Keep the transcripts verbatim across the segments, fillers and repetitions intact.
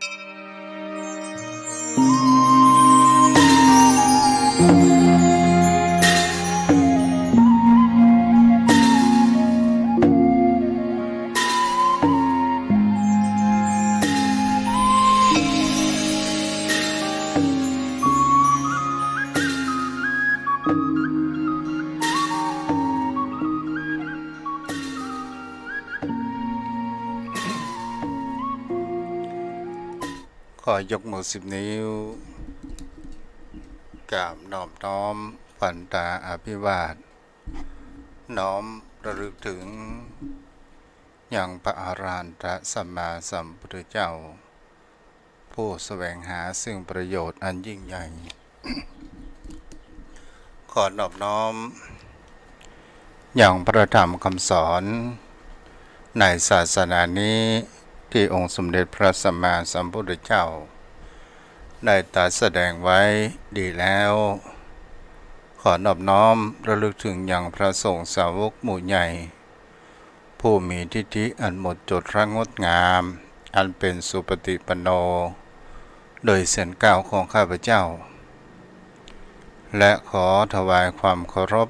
ขอยกมือสิบนิ้ว กราบนอบน้อม ปัณฑาอภิวาท น้อมระลึกถึง ยังพระอรหันตสัมมาสัมพุทธเจ้า ผู้แสวงหาซึ่งประโยชน์อันยิ่งใหญ่ ขอนอบน้อม ยังพระธรรมคำสอน ในศาสนานี้ ที่องค์สมเด็จพระสัมมาสัมพุทธเจ้า ได้ตรัสแสดงไว้ดีแล้ว ขอนอบน้อมระลึกถึงยังพระสงฆ์สาวกหมู่ใหญ่ ผู้มีทิฏฐิอันหมดจดและงดงาม อันเป็นสุปฏิปันโน โดยเส้นก้าวของข้าพเจ้า และขอถวายความเคารพ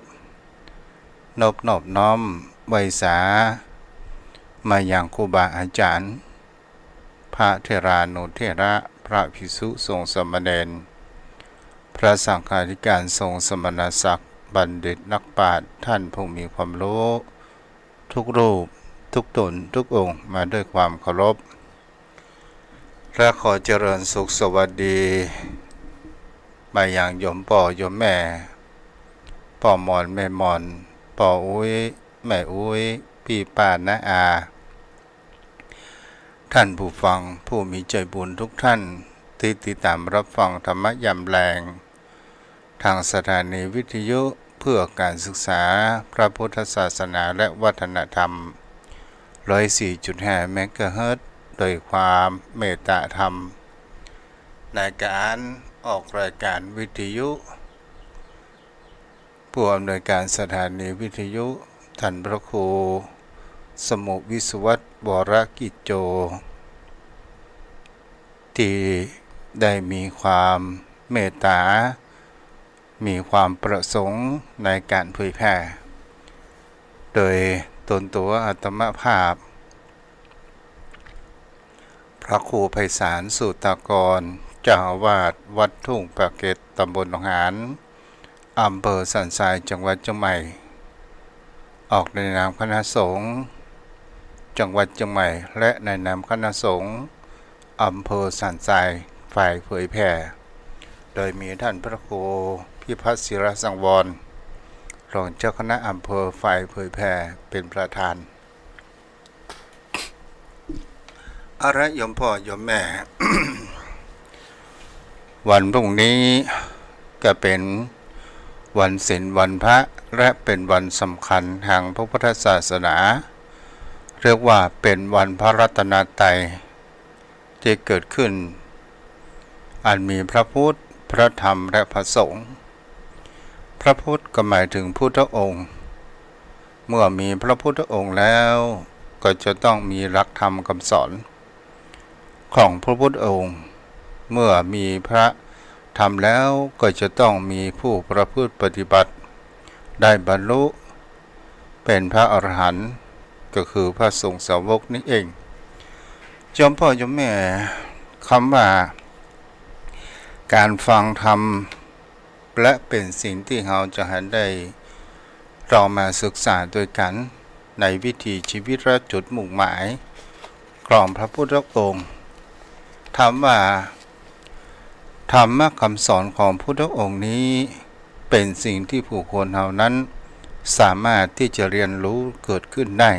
นบนอบน้อมไหว้สา มายังครูบาอาจารย์ พระเถรานุเถระ พระภิกษุสงฆ์สามเณร พระสังฆาธิการสงฆ์สมณศักดิ์ บัณฑิตนักปราชญ์ ท่านผู้มีความรู้ ทุกรูป ทุกตน ทุกองค์ มาด้วยความเคารพ และขอเจริญสุขสวัสดี มายังโยมป้อโยมแม่ ป้อหม่อนแม่หม่อน ป้ออุ๊ยแม่อุ๊ย ปี้ป้าน้าอา ท่านผู้ฟังผู้มีใจบุญทุกท่าน ที่ติดตามรับฟังธรรมะยามแลง ทางสถานีวิทยุเพื่อการศึกษาพระพุทธศาสนาและวัฒนธรรม ร้อยสี่จุดห้าเมกะเฮิรตซ์ โดยความเมตตาธรรม ในการออกรายการวิทยุ ผู้อำนวยการสถานีวิทยุ ท่านพระครูสมุวิศวัฒน์ วรกิจโจ ที่ได้มีความเมตตา มีความประสงค์ในการเผยแผ่ โดยตนตัวอาตมาภาพ พระครูไพศาล สุตตากร เจ้าอาวาสวัดทุ่งปากเกร็ด ตำบลหนองหาน อำเภอสันทราย จังหวัดเชียงใหม่ ออกในนามคณะสงฆ์จังหวัดเชียงใหม่ และในนามคณะสงฆ์อำเภอสันทราย ฝ่ายเผยแผ่ โดยมีท่านพระครูพิพัฒน์ ศิลสังวร รองเจ้าคณะอำเภอฝ่ายเผยแผ่เป็นประธาน เอาละโยมพ่อโยมแม่ วันพรุ่งนี้ก็เป็นวันศีลวันพระ และเป็นวันสำคัญทางพระพุทธศาสนา เรียกว่าเป็นวันพระรัตนตรัย ที่เกิดขึ้น อันมีพระพุทธ พระธรรม และพระสงฆ์ พระพุทธก็หมายถึงพุทธองค์ เมื่อมีพระพุทธองค์แล้ว ก็จะต้องมีหลักธรรมคำสอนของพระพุทธองค์ เมื่อมีพระธรรมแล้ว ก็จะต้องมีผู้ประพฤติปฏิบัติ ได้บรรลุเป็นพระอรหันต์ ก็คือพระสงฆ์สาวกนี้เอง โยมพ่อโยมแม่ คำว่าการฟังธรรม และเป็นสิ่งที่เฮาจะหันได้ลองมาศึกษาด้วยกัน ในวิถีชีวิตและจุดมุ่งหมายของพระพุทธองค์ ถามว่า ธรรมะคำสอนของพุทธองค์นี้ เป็นสิ่งที่ผู้คนเฮานั้น สามารถที่จะเรียนรู้เกิดขึ้นได้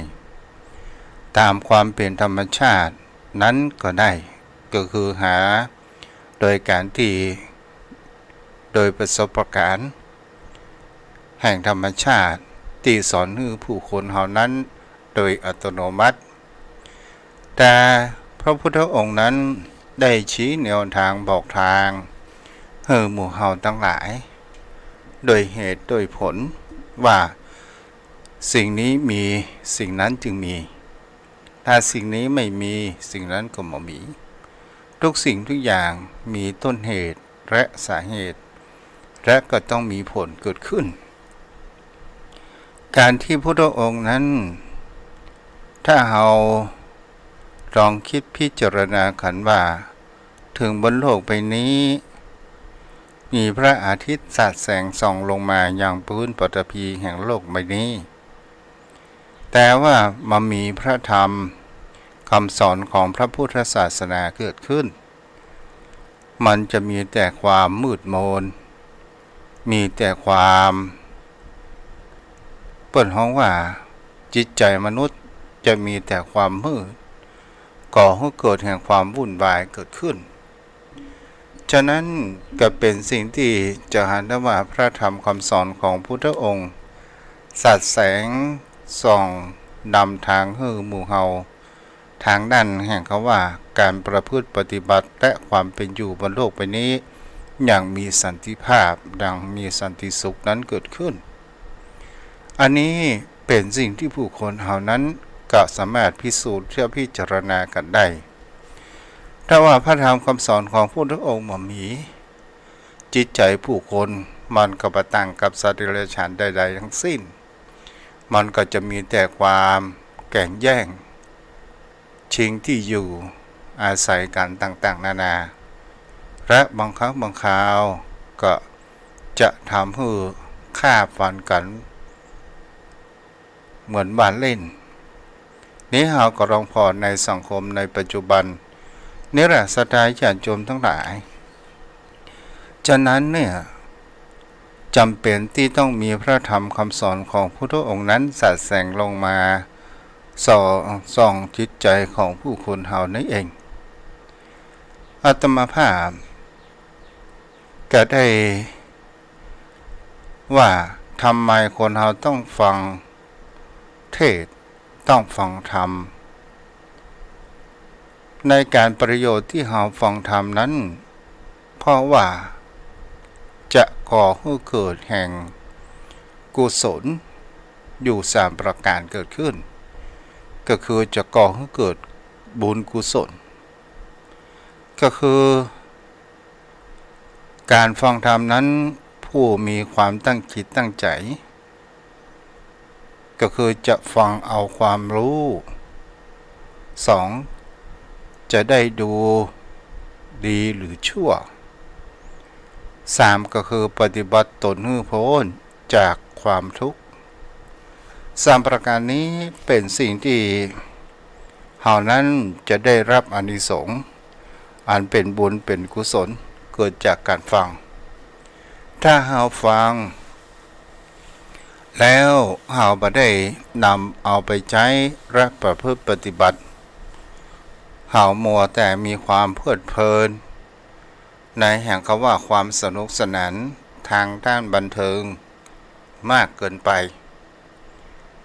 ตามความเป็นธรรมชาตินั้นก็ได้ ก็คือหาโดยการที่ โดยประสบการณ์ แห่งธรรมชาติที่สอนหื้อผู้คนเฮานั้นโดยอัตโนมัติ แต่พระพุทธองค์นั้นได้ชี้แนวทางบอกทางหื้อหมู่เฮาตังหลาย โดยเหตุโดยผลว่า สิ่งนี้มี สิ่งนั้นจึงมี ถ้าสิ่งนี้ไม่มี สิ่งนั้นก็บ่มี ทุกสิ่งทุกอย่างมีต้นเหตุและสาเหตุ และก็ต้องมีผลเกิดขึ้น การที่พุทธองค์นั้น ถ้าเฮาลองกึ๊ดพิจารณากั๋นว่า เถิงบนโลกใบนี้ มีพระอาทิตย์สาดแสงส่องลงมายังพื้นปฐพีแห่งโลกใบนี้ แต่ว่าบ่มีพระธรรมกำสอนของพระพุทธศาสนาเกิดขึ้น มันจะมีแต่ความมืดมน มีแต่ความ เปิ้นฮ้องว่าจิตใจ๋มนุษย์จะมีแต่ความมืด ก่อหื้อเกิดแห่งความวุ่นวายเกิดขึ้น ฉะนั้นก็เป๋นสิ่งตี้จะหันได้ว่าพระธรรมกำสอนของพุทธองค์ สาดแสงส่องนำตางหื้อหมู่เฮา ตางด้านแห่งกำว่าก๋านประพฤติปฏิบัติและความเป๋นอยู่บนโลกใบนี้ อย่างมีสันติภาพ อย่างมีสันติสุขนั้นเกิดขึ้น อันนี้เป๋นสิ่งตี้บุคคลเฮานั้นก็สามารถพิสูจน์และพิจารณากั๋นได้ ถ้าว่าพระธรรมกำสอนของพุทธองค์บ่มี จิตใจ๋บุคคลมันก็บ่ต่างกับสัตว์เดรัจฉานใดๆ ทั้งสิ้น มันก็จะมีแต่ความแก่งแย่ง ชิงตี้อยู่อาศัยกั๋นต่างๆ นานา และบางครั้งบางคราวก็จะทำหื้อฆ่าฟันกั๋น เหมือนว่าเล่น นี้เฮาก็ลองผ่อในสังคมในปัจจุบัน นี่แหละศรัทธาญาติโยมทั้งหลาย ฉะนั้นเนี่ย จ๋ำเป๋นตี้ต้องมีพระธรรมกำสอนของพุทธองค์นั้นสาดแสงลงมา ส่อง ส่องจิตใจ๋ของบุคคลเฮานี้เอง อาตมาภาพก็ได้ ว่าทำไมคนเฮาต้องฟังเทศน์ ต้องฟังธรรม ในก๋านประโยชน์ตี้เฮาฟังธรรมนั้น เพราะว่าจะก่อหื้อเกิดแห่งกุศลอยู่สามประก๋านเกิดขึ้น ก็คือจะก่อหื้อเกิดบุญกุศล ก็คือ ก๋านฟังธรรมนั้นผู้มีความตั้งจิตตั้งใจ๋ ก็คือจะฟังเอาความฮู้ สอง จะได้ดูดีหรือชั่ว สาม ก็คือปฏิบัติตนหื้อป๊นจากความทุกข์ สามประก๋านนี้เป๋นสิ่งตี้เฮานั้นจะได้ฮับอานิสงส์ อันเป๋นบุญเป๋นกุศลเกิดจากก๋านฟัง ถ้าเฮาฟัง แล้วเฮาบ่ได้นำเอาไปใจ๊และประพฤติปฏิบัติ เฮามัวแต่มีความเพลิดเพลิน ในแห่งกำว่าความสนุกสนานตางด้านบันเทิงมากเกินไป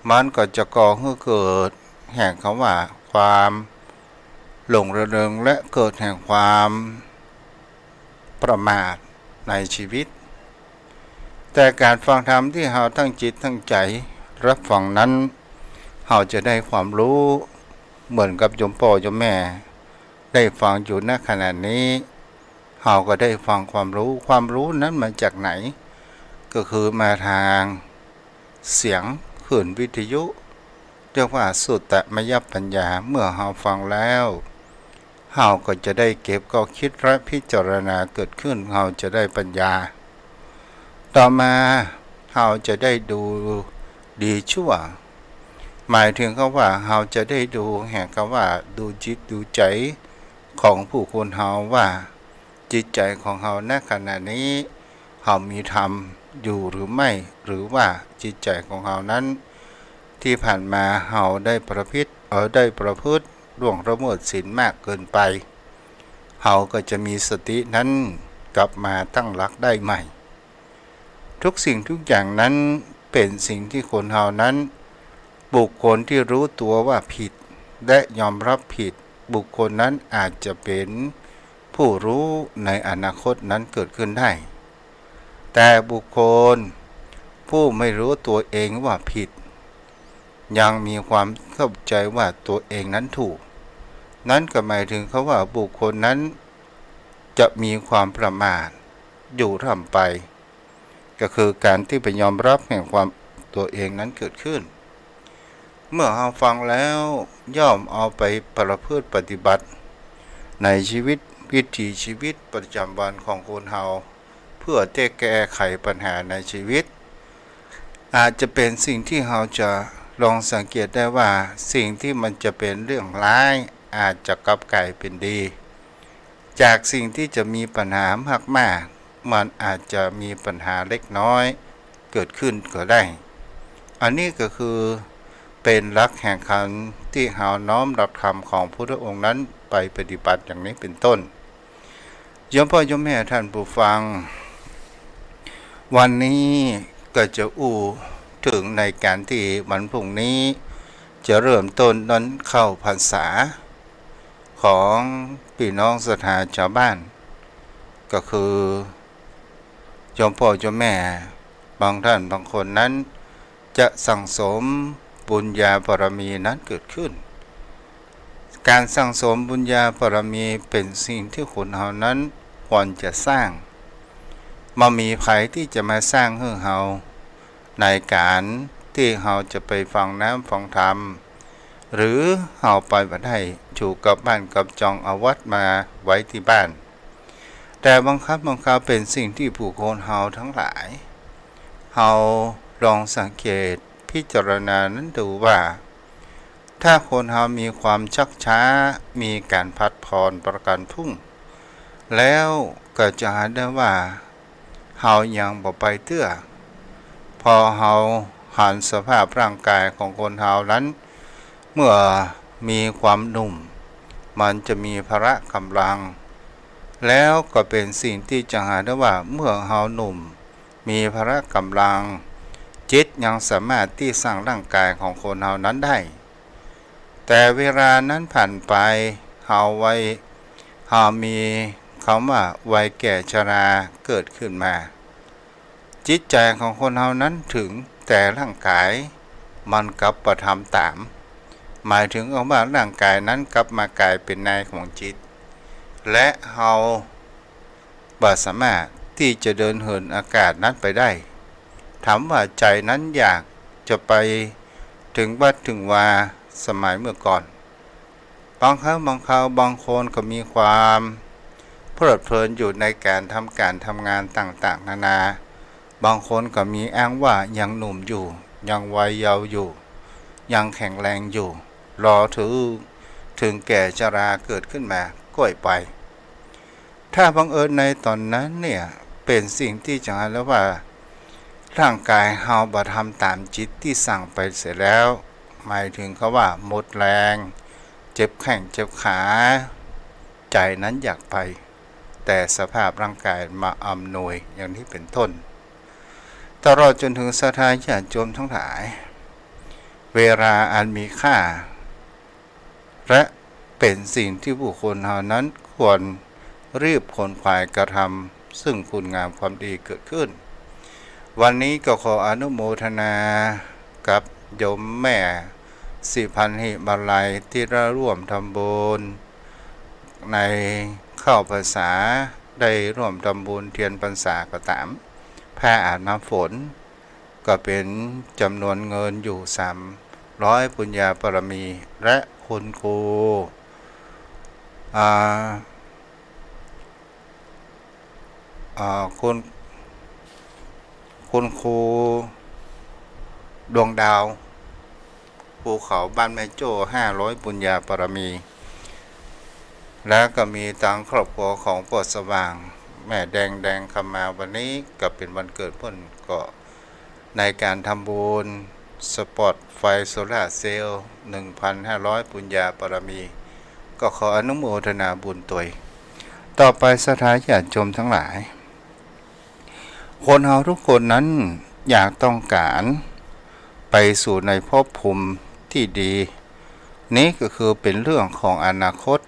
มันก็จะก่อหื้อเกิดแห่งกำว่าความหลงระเริงและเกิดแห่งความประมาทในชีวิต แต่ก๋านฟังธรรมตี้เฮาตั้งจิตตั้งใจ๋ฮับฟังนั้น เฮาจะได้ความฮู้ เหมือนกับโยมป้อโยมแม่ได้ฟังอยู่ ณ ขณะนี้ เฮาก็ได้ฟังความฮู้ ความฮู้นั้นมาจากไหน ก็คือมาตางเสียงคลื่นวิทยุ เรียกว่าสุตตมยปัญญา เมื่อเฮาฟังแล้ว เฮาก็จะได้เก็บข้อคิดและพิจารณาเกิดขึ้น เฮาจะได้ปัญญา ต่อมาเฮาจะได้ดูดีชั่ว หมายถึงกำว่าเฮาจะได้ดูแห่งกำว่าดูจิตดูใจ๋ของบุคคลเฮาว่า จิตใจ๋ของเฮา ณ ขณะนี้ เฮามีธรรมอยู่หรือไม่ หรือว่าจิตใจ๋ของเฮานั้น ตี้ผ่านมาเฮาได้ประพฤติ เอ่อ ได้ประพฤติล่วงละเมิดศีลมากเกินไป เฮาก็จะมีสตินั้นกลับมาตั้งหลักได้ใหม่ ทุกสิ่งทุกอย่างนั้นเป๋นสิ่งตี้คนเฮานั้น บุคคลตี้ฮู้ตั๋วว่าผิด และยอมฮับผิด บุคคลนั้นอาจจะเป๋นผู้ฮู้ในอนาคตนั้นเกิดขึ้นได้ แต่บุคคลผู้ไม่ฮู้ตั๋วเองว่าผิด ยังมีความเข้าใจ๋ว่าตั๋วเองนั้นถูก นั้นก็หมายถึงกำว่าบุคคลนั้น จะมีความประมาทอยู่ร่ำไป ก็คือการตี้ไปยอมฮับแห่งความตัวเองนั้นเกิดขึ้น เมื่อเฮาฟังแล้วย่อมเอาไปประพฤติปฏิบัติในชีวิต วิถีชีวิตประจำวันของคนเฮา เพื่อจะแก้ไขปัญหาในชีวิต อาจจะเป๋นสิ่งตี้เฮาจะลองสังเกตได้ว่า สิ่งตี้มันจะเป๋นเรื่องร้าย อาจจะกลับกลายเป๋นดี จากสิ่งตี้จะมีปัญหามากๆ มันอาจจะมีปัญหาเล็กน้อยเกิดขึ้นก็ได้ อันนี้ก็คือเป๋นหลักแห่งคำตี้เฮาน้อมหลักธรรมของพุทธองค์นั้นไปปฏิบัติอย่างนี้เป๋นต้น โยมพ่อโยมแม่ท่านผู้ฟัง วันนี้ก็จะอู้เถิงในก๋านตี้วันพรุ่งนี้จะเริ่มต้นต้อนเข้าพรรษา ของปี้น้องศรัทธาจาวบ้าน ก็คือโยมพ่อโยมแม่บางท่านบางคนนั้น จะสั่งสมบุญญาบารมีนั้นเกิดขึ้น ก๋านสั่งสมบุญญาบารมีเป๋นสิ่งตี้คนเฮานั้นควรจะสร้าง บ่มีใผตี้จะมาสร้างหื้อเฮา ในก๋านตี้เฮาจะไปฟังน้ำฟังธรรม หรือเฮาไปบ่ได้ อยู่กับบ้านกับจอง เอาวัตรมาไว้ตี้บ้าน แต่บางครั้งบางคราวเป๋นสิ่งตี้ผู้คนเฮาทั้งหลาย เฮาลองสังเกตพิจารณานั้นดูว่า ถ้าคนเฮามีความชักช้า มีก๋านผัดผ่อนประก๋านพรุ่ง แล้วก็จะหันได้ว่า เฮายังบ่ไปเตื้อ พอเฮาหันสภาพร่างก๋ายของคนเฮานั้น เมื่อมีความหนุ่ม มันจะมีพละก๋ำลัง แล้วก็เป๋นสิ่งตี้จะหันได้ว่า เมื่อเฮาหนุ่ม มีพละก๋ำลัง จิตยังสามารถตี้สร้างร่างก๋ายของคนเฮานั้นได้ แต่เวลานั้นผ่านไป เฮาวัย เฮามีกำว่าวัยแก่ชราเกิดขึ้นมา จิตใจ๋ของคนเฮานั้นเถิงแต่ร่างก๋าย มันกลับบ่ทำต๋าม หมายเถิงว่าร่างก๋ายนั้นกลับมากลายเป๋นนายของจิต และเฮา บ่สามารถตี้จะเดินเหินอากาศนั้นไปได้ ถามว่าใจ๋นั้นอยากจะไปเถิงวัดเถิงวาสมัยเมื่อก่อน บางครั้งบางคราวบางคนก็มีความเพลิดเพลินอยู่ในก๋านทำก๋านทำงานต่างๆ นานา บางคนก็มีอ้างว่ายังหนุ่มอยู่ ยังวัยเยาว์อยู่ ยังแข็งแรงอยู่ รอเถิง เถิงแก่ชราเกิดขึ้นมาก้อยไป ถ้าบังเอิญในต๋อนนั้นเนี่ย เป๋นสิ่งตี้จะหันได้ว่า ร่างก๋ายเฮาบ่ทำต๋ามจิตตี้สั่งไปเสียแล้ว หมายเถิงกำว่าหมดแฮง เจ็บแข้งเจ็บขา ใจ๋นั้นอยากไป แต่สภาพร่างก๋ายบ่อำนวย อย่างนี้เป๋นต้น ตลอดจ๋นเถิงศรัทธาญาติโยมทั้งหลาย เวลาอันมีค่า และเป๋นสิ่งตี้บุคคลเฮานั้นควรรีบขวนขวายกระทำ ซึ่งคุณงามความดีเกิดขึ้น วันนี้ก็ขออนุโมทนากับโยมแม่สิพันธ์ หิมาลัย ตี้ได้ร่วมทำบุญในเข้าพรรษา ได้ร่วมทำบุญเทียนพรรษาก็ต๋าม ผ้าอาบน้ำฝน ก็เป๋นจ๋ำนวนเงินอยู่สามร้อยบุญญาบารมี และคุณครู อ่า อ่า คุณ คุณครูดวงดาว ภูเขาบ้านแม่โจ้ ห้าร้อยบุญญาบารมี แล้วก็มีตางครอบครัวของป้อสว่าง แม่แดง แดงคำมา วันนี้ก็เป๋นวันเกิดเปิ้น ก็ในก๋านทำบุญสปอตไฟโซลาร์เซลล์ หนึ่งพันห้าร้อยบุญญาบารมี ก็ขออนุโมทนาบุญตวย ต่อไปศรัทธาญาติโยมทั้งหลาย คนเฮาทุกคนนั้นอยากต้องก๋านไปสู่ในภพภูมิตี้ดี นี้ก็คือเป๋นเรื่องของอนาคต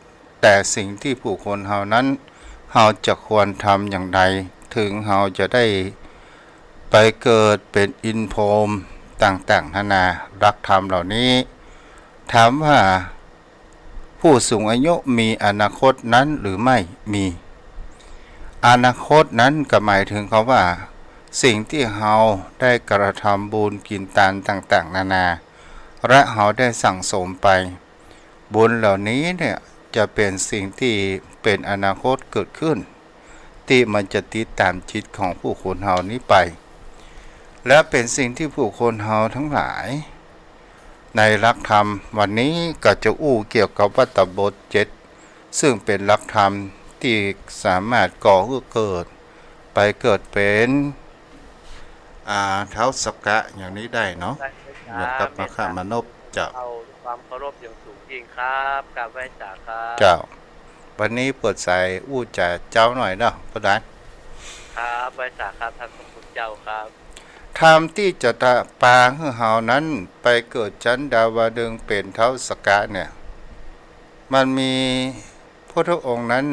แต่สิ่งตี้ผู้คนเฮานั้น เฮาจะควรทำอย่างใด เถิงเฮาจะได้ไปเกิดเป๋นอินทร์พรหมต่างๆ นานา หลักธรรมเหล่านี้ ถามว่า ผู้สูงอายุมีอนาคตนั้นหรือไม่ มี อนาคตนั้นก็หมายถึงคำว่า สิ่งตี้เฮาได้กระทำบุญกินตานต่างๆ นานา และเฮาได้สั่งสมไป บุญเหล่านี้เนี่ยจะเป๋นสิ่งตี้เป๋นอนาคตเกิดขึ้น ตี้มันจะติดต๋ามจิตของผู้คนเฮานี้ไป และเป๋นสิ่งตี้ผู้คนเฮาตังหลาย ในหลักธรรมวันนี้ก็จะอู้เกี่ยวกับวัตตบทเจ็ด ซึ่งเป๋นหลักธรรมตี้สามารถก่อหื้อเกิด ไปเกิดเป๋น อ่า ท้าวสักกะอย่างนี้ได้เนาะ ได้ครับ อย่างกับมคมานพ เจ้า เอาความเคารพอย่างสูงยิ่งครับ กราบไหว้สาครับ เจ้า วันนี้เปิดสายอู้จ๋าเจ๊าหน่อยเนาะ ป้อหนาน ครับ ไหว้สาครับ ท่านพระคุณเจ้าครับ ธรรมตี้จะปาหื้อเฮานั้นไปเกิดจั๊นดาวดึงส์เป๋นท้าวสักกะเนี่ย มันมี พุทธองค์นั้น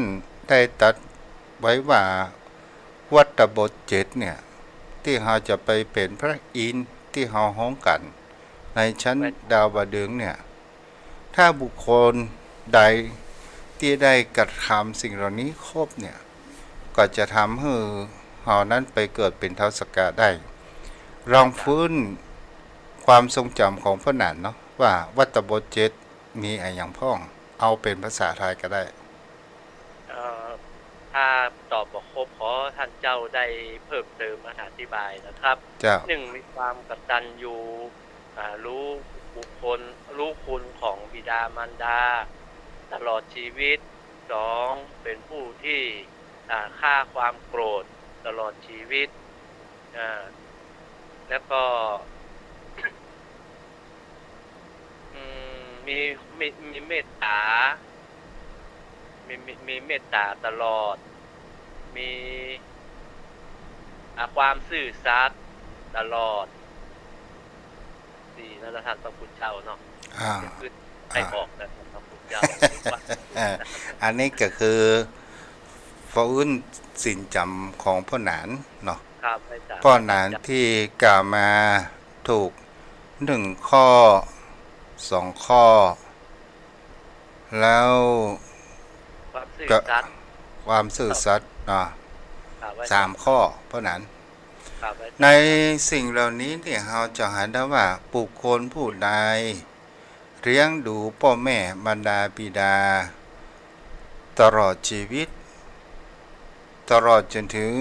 ได้ตรัสไว้ว่าวัตตบทเจ็ดเนี่ย ตี้เฮาจะไปเป๋นพระอินทร์ตี้เฮาฮ้องกั๋นในจั๊นดาวดึงส์เนี่ย ถ้าบุคคลใดตี้ได้กระทำสิ่งเหล่านี้ครบเนี่ย ก็จะทำหื้อเฮานั้นไปเกิดเป๋นท้าวสักกะได้ ลองฟื้นความทรงจ๋ำของป้อหนานเนาะ ว่าวัตตบทเจ็ด มีอะหยังพ่อง เอาเป๋นภาษาไทยก็ได้ เอ่อ ถ้าตอบบ่ครบ ขอท่านเจ้าได้เพิ่มเติมอธิบายนะครับ เจ้า หนึ่ง มีความกตัญญู อ่า รู้บุคคล รู้คุณของบิดามารดาตลอดชีวิต สอง เป็นผู้ที่ อ่า ฆ่าความโกรธตลอดชีวิต อ่า แล้วก็ อืม มี มี มีเมตต๋า มี มี มีเมตต๋าตลอด มี อ่า ความซื่อสัตย์ตลอด สี่ นะท่านพระคุณเจ้าเนาะ อ่า จะขึ้นให้ออกนะท่านพระคุณเจ้า อ่า อันนี้ก็คือ พระอื้นศีลจ๋ำของป้อหนานเนาะ ครับ ป้อหนานตี้กล่าวมาถูกหนึ่งข้อ สองข้อ แล้ว ความซื่อสัตย์ ก็ ความซื่อสัตย์เนาะ ครับ สามข้อ ป้อหนาน ครับ ในสิ่งเหล่านี้เนี่ย เฮาจะหันได้ว่าบุคคลผู้ใด เลี้ยงดูป้อแม่มารดาบิดาตลอดชีวิต ตลอดจ๋นถึง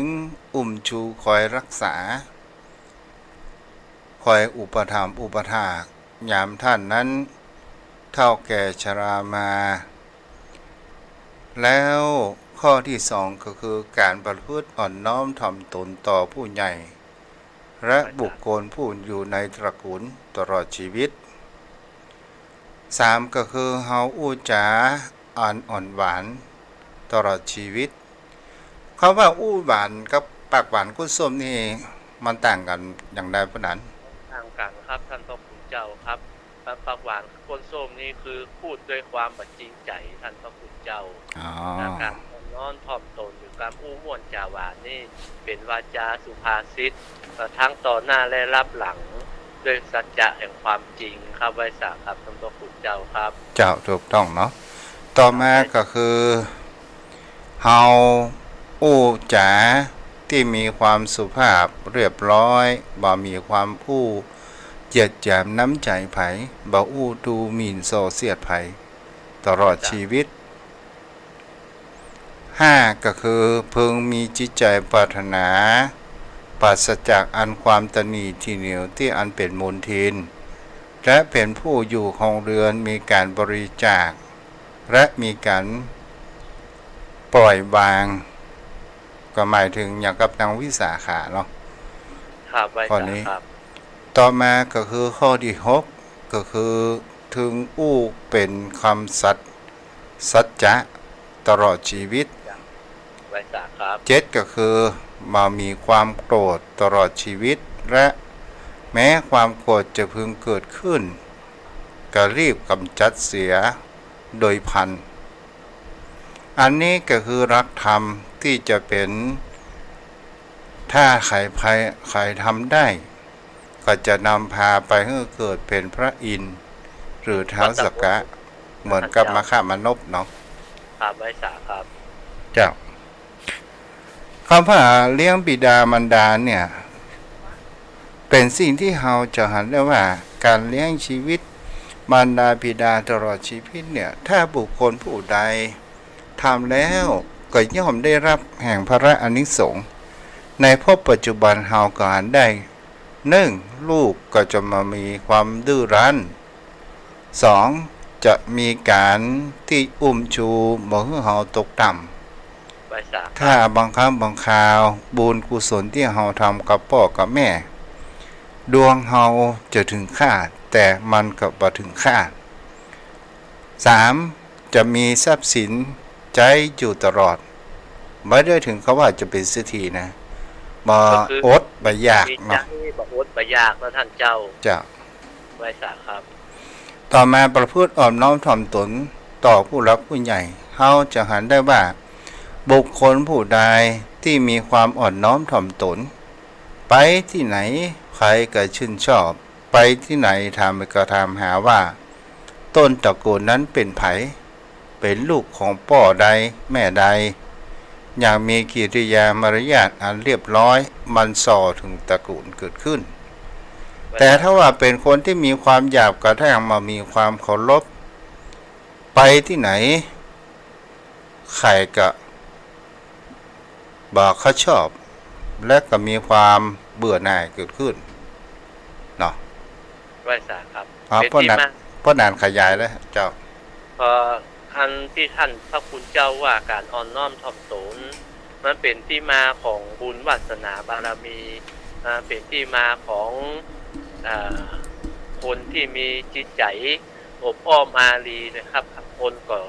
อุ้มชูคอยฮักษา คอยอุปถัมภ์อุปถาก ยามต้านนั้นเฒ่าแก่ชรามา แล้วข้อตี้สองก็คือก๋านประพฤติอ่อนน้อมถ่อมตนต่อผู้ใหญ่ และบุคคลผู้อยู่ในตระกูลตลอดชีวิต สาม ก็คือเฮาอู้จ๋าอันอ่อนหวานตลอดชีวิต คำว่าอู้หวานกับปากหวานก้นส้มนี่มันต่างกั๋นอย่างใดป้อหนาน ต่างกั๋นครับท่านพระคุณเจ้าครับ ปากหวานก้นส้มนี่คือพูดด้วยความบ่จริงใจ๋ท่านพระคุณเจ้า อ๋อ อาก๋านอ่อนน้อมถ่อมตนหรือก๋านอู้ม่วนจ๋าหวานนี่เป๋นวาจาสุภาษิต เอ่อ ทั้งต่อหน้าและลับหลัง ด้วยสัจจะแห่งความจริงครับ ไหว้สาครับท่านพระคุณเจ้าครับ เจ้า ถูกต้องเนาะ ต่อมาก็คือ เฮาอู้จ๋าตี้มีความสุภาพเรียบร้อย บ่มีความอู้เหยียดหยามน้ำใจ๋ใผ บ่อู้ดูหมิ่นส่อเสียดใผ ตลอดชีวิต ห้า ก็คือพึงมีจิตใจ๋ปรารถนา ปราศจากอันความตระหนี่ทีเหนียวตี้อันเป๋นมลทิน และเป๋นผู้อยู่ครองเรือนมีก๋านบริจาค และมีก๋านปล่อยวาง ก็หมายถึงอย่างกับนางวิสาขาเนาะ ครับ ไหว้สาครับ ข้อนี้ ต่อมาก็คือข้อตี้หก ก็คือ ถึงอู้เป๋นกำสัตย์ สัจจะตลอดชีวิต ไหว้สาครับ เจ็ด ก็คือบ่มีความโกรธตลอดชีวิต และแม้ความโกรธจะพึงเกิดขึ้น ก็รีบกำจัดเสียโดยพลัน อันนี้ก็คือหลักธรรมตี้จะเป๋น ถ้าใผ ใผทำได้ ก็จะนำพาไปหื้อเกิดเป๋นพระอินทร์ หรือท้าวสักกะ เหมือนกับมคมานพเนาะ ครับ ไหว้สาครับ เจ้า กำว่าเลี้ยงบิดามารดาเนี่ย เป๋นสิ่งตี้เฮาจะหันได้ว่า ก๋านเลี้ยงชีวิตมารดาบิดาตลอดชีวิตเนี่ย ถ้าบุคคลผู้ใดทำแล้ว ก็ย่อมได้ฮับแห่งผละอานิสงส์ ในภพปัจจุบันเฮาก็หันได้ นึ่ง ลูกก็จะบ่มีความดื้อรั้น สอง จะมีก๋านตี้อุ้มชูบ่หื้อเฮาตกต่ำ ไหว้สา ถ้าบางครั้งบางคราว บุญกุศลตี้เฮาทำกับป้อกับแม่ ดวงเฮาจะเถิงคาด แต่มันก็บ่เถิงคาด สาม จะมีทรัพย์สินใจ๊อยู่ตลอด บ่ได้เถิงกับว่าจะเป๋นเศรษฐีนะ บ่ ก็คือ อดบ่อยาก มีใจ๊ เนาะ บ่อดบ่อยากเนาะต้านเจ้า เจ้า ไหว้สาครับ ต่อมาประพฤติอ่อนน้อมถ่อมตนต่อผู้หลักผู้ใหญ่ เฮาจะหันได้ว่า บุคคลผู้ใดตี้มีความอ่อนน้อมถ่อมตน ไปตี้ไหนใผก็ชื่นชอบ ไปตี้ไหนถามก็ถามหาว่า ต้นตระกูลนั้นเป๋นใผ เป๋นลูกของป้อใดแม่ใด อย่างมีกิริยามารยาทอันเรียบร้อย มันส่อเถิงตระกูลเกิดขึ้น แต่ถ้าว่าเป๋นคนตี้มีความหยาบกระด้าง บ่มีความเคารพ ไปตี้ไหน ใผก็บ่เข้าชอบ และก็มีความเบื่อหน่ายเกิดขึ้น เนาะ ไหว้สาครับ อ๋อ เป๋น ป้อ ตี้ นั้น มา ป้อ นั้นขยายเลยเจ้า เอ่อ อันตี้ต้านพระคุณเจ้าว่าก๋านอ่อนน้อมถ่อมตน มันเป๋นตี้มาของบุญวาสนาบารมี อ่า เป๋นตี้มาของ อ่า คนตี้มีจิตใจ๋อบอ้อมอารีนะครับ คนก็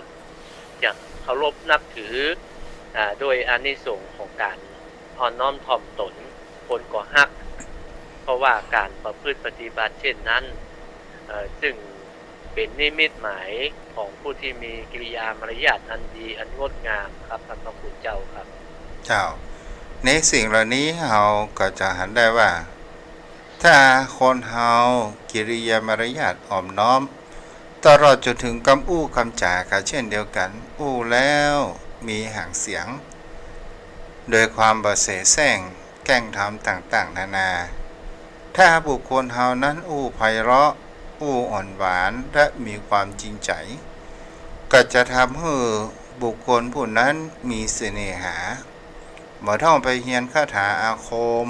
จะเคารพนับถือ อ่า โดยอานิสงส์ของก๋านอ่อนน้อมถ่อมตน คนก็ฮัก เพราะว่าก๋านประพฤติปฏิบัติเช่นนั้น เอ่อ ซึ่งเป๋นนิมิตหมายของผู้ตี้มีกิริยามารยาทอันดีอันงดงามครับ ท่านพระคุณเจ้าครับ เจ้า ในสิ่งเหล่านี้เฮาก็จะหันได้ว่า ถ้าคนเฮากิริยามารยาทอ่อนน้อม ตลอดจ๋นเถิงกำอู้กำจ๋าก็เช่นเดียวกั๋น อู้แล้วมีหางเสียง โดยความบ่เสแสร้ง แกล้งทำต่างๆ นานา ถ้าบุคคลเฮานั้นอู้ไพเราะ อู้อ่อนหวาน และมีความจริงใจ๋ ก็จะทำหื้อบุคคลผู้นั้นมีเสน่หา บ่ต้องไปเฮียนคาถาอาคม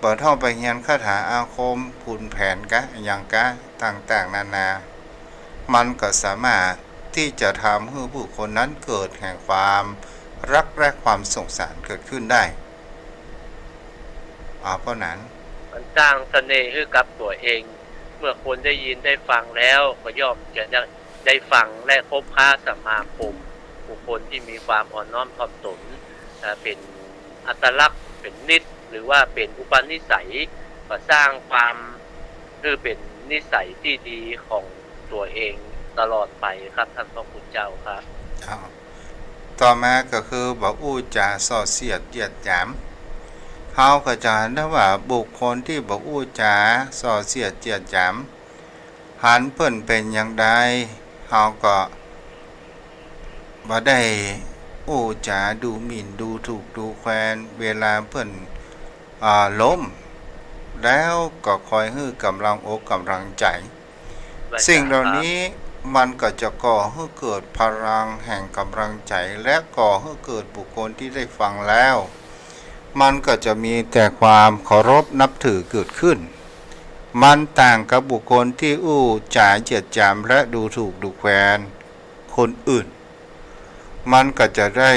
บ่ต้องไปเฮียนคาถาอาคม ขุนแผนกะ อะหยังกะ ต่างๆ นานา มันก็สามารถตี้จะทำหื้อบุคคลนั้นเกิดแห่งความฮักและความสงสารเกิดขึ้นได้ อ่า เพราะนั้น มันสร้างเสน่ห์หื้อกับตั๋วเอง เมื่อคนได้ยินได้ฟังแล้ว ก็ย่อมจะได้ ได้ฟังและคบค้าสมาคม บุคคลตี้มีความอ่อนน้อมถ่อมตน อ่า เป๋นอัตลักษณ์ เป๋นนิตย์ หรือว่าเป๋นอุปนิสัย ก็สร้างความ คือเป๋นนิสัยตี้ดีของตั๋วเองตลอดไปครับ ท่านพระคุณเจ้าครับ อ้าว ต่อมาก็คือบ่อู้จ๋าส่อเสียดเยียดหยาม เฮาก็จะหันได้ว่าบุคคลตี้บ่อู้จ๋าส่อเสียดเยียดหยาม หันเปิ้นเป๋นอย่างใด เฮาก็บ่ได้อู้จ๋าดูหมิ่นดูถูกดูแควน เวลาเปิ้น อ่า ล้ม แล้วก็คอยหื้อกำลังอกกำลังใจ๋ สิ่งเหล่านี้มันก็จะก่อหื้อเกิดพลังแห่งกำลังใจ๋ และก่อหื้อเกิดบุคคลตี้ได้ฟังแล้ว มันก็จะมีแต่ความเคารพนับถือเกิดขึ้น มันต่างกับบุคคลตี้อู้จ๋าเยียดหยามและดูถูกดูแควนคนอื่น มันก็จะได้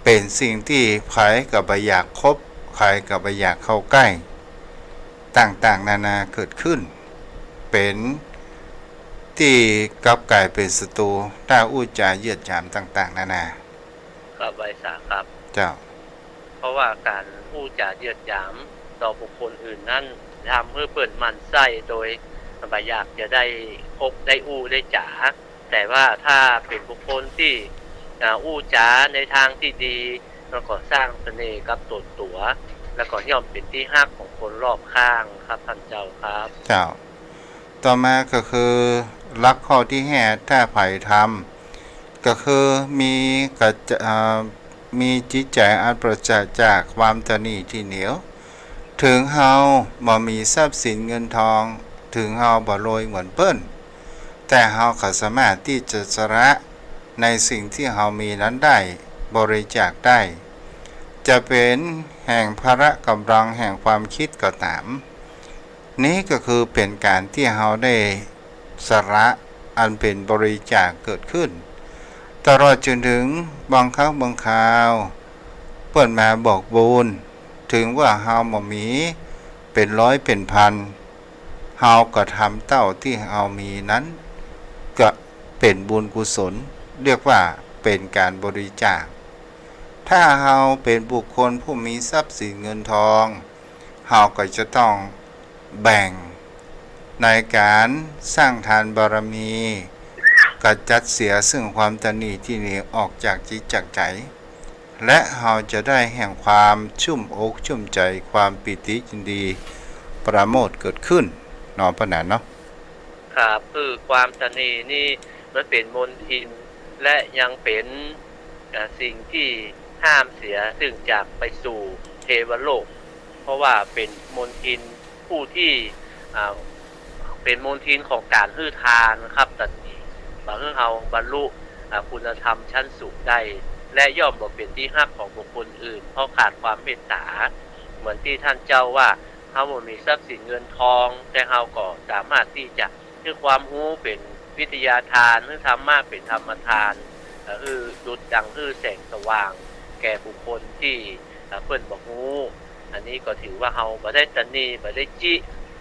เป๋นสิ่งตี้ใผก็บ่อยากคบ ใผก็บ่อยากเข้าใก้ ต่างๆ นานาเกิดขึ้น เป๋นตี้กลับก๋ายเป๋นศัตรู ถ้าอู้จ๋าเยียดหยามต่างๆ นานา ครับ ไหว้สาครับ เจ้า เพราะว่าก๋านอู้จ๋าเยียดหยามต่อบุคคลอื่นนั้น ทำหื้อเปิ้นหมั่นไส้โดยบ่อยากจะได้คบได้อู้ได้จ๋า แต่ว่าถ้าเป๋นบุคคลตี้ อ่า อู้จ๋าในตางตี้ดี มันก็สร้างเสน่ห์กับต๋นตั๋ว แล้วก็ย่อมเป๋นตี้ฮักของคนรอบข้างครับ ท่านเจ้าครับ เจ้า ต่อมาก็คือหลักข้อตี้ห้า ถ้าใผทำ ก็คือมีกระจ- อ่า มีจิตใจ๋อันปราศจากความตระหนี่ตี้เหนียว เถิงเฮาบ่มีทรัพย์สินเงินทอง เถิงเฮาบ่รวยเหมือนเปิ้น แต่เฮาก็สามารถตี้จะสละในสิ่งตี้เฮามีนั้นได้ บริจาคได้ จะเป๋นแห่งพละก๋ำลังแห่งความกึ๊ดก็ต๋าม นี้ก็คือเป๋นก๋านตี้เฮาได้สละอันเป๋นบริจาคเกิดขึ้น ตลอดจนเถิงบางครั้งบางคราว เปิ้นมาบอกบุญ เถิงว่าเฮาบ่มีเป๋นร้อยเป๋นพัน เฮากระทำเต้าตี้เฮามีนั้น ก็เป๋นบุญกุศล เรียกว่าเป๋นก๋านบริจาค ถ้าเฮาเป๋นบุคคลผู้มีทรัพย์สินเงินทอง เฮาก็จะต้องแบ่งในก๋านสร้างทานบารมี กำจัดเสียซึ่งความตระหนี่ตี้เหนียวออกจากจิตจากใจ๋ และเฮาจะได้แห่งความชุ่มอกชุ่มใจ๋ ความปีติยินดี ปราโมทย์เกิดขึ้น เนาะ ป้อหนานเนาะ ครับ คือความตระหนี่นี่มันเป๋นมลทิน และยังเป๋น อ่า สิ่งตี้ห้ามเสียซึ่งจากไปสู่เทวโลก เพราะว่าเป๋นมลทินผู้ตี้ อ่า เป๋นมลทินของก๋านหื้อทานครับ ตระหนี่บ่หื้อเฮาบรรลุ อ่า คุณธรรมชั้นสูงได้ และย่อมบ่เป๋นตี้ฮักของบุคคลอื่น เพราะขาดความเมตต๋า เหมือนตี้ต้านเจ้าว่า เฮาบ่มีทรัพย์สินเงินทอง แต่เฮาก็สามารถตี้จะหื้อความฮู้เป๋นวิทยาทาน หื้อธรรมะเป๋นธรรมทาน เอ่อ หื้อดุจดังหื้อแสงสว่างแก่บุคคลตี้ เอ่อ เปิ้นบ่ฮู้ อันนี้ก็ถือว่าเฮาบ่ได้ตระหนี่ บ่ได้จิ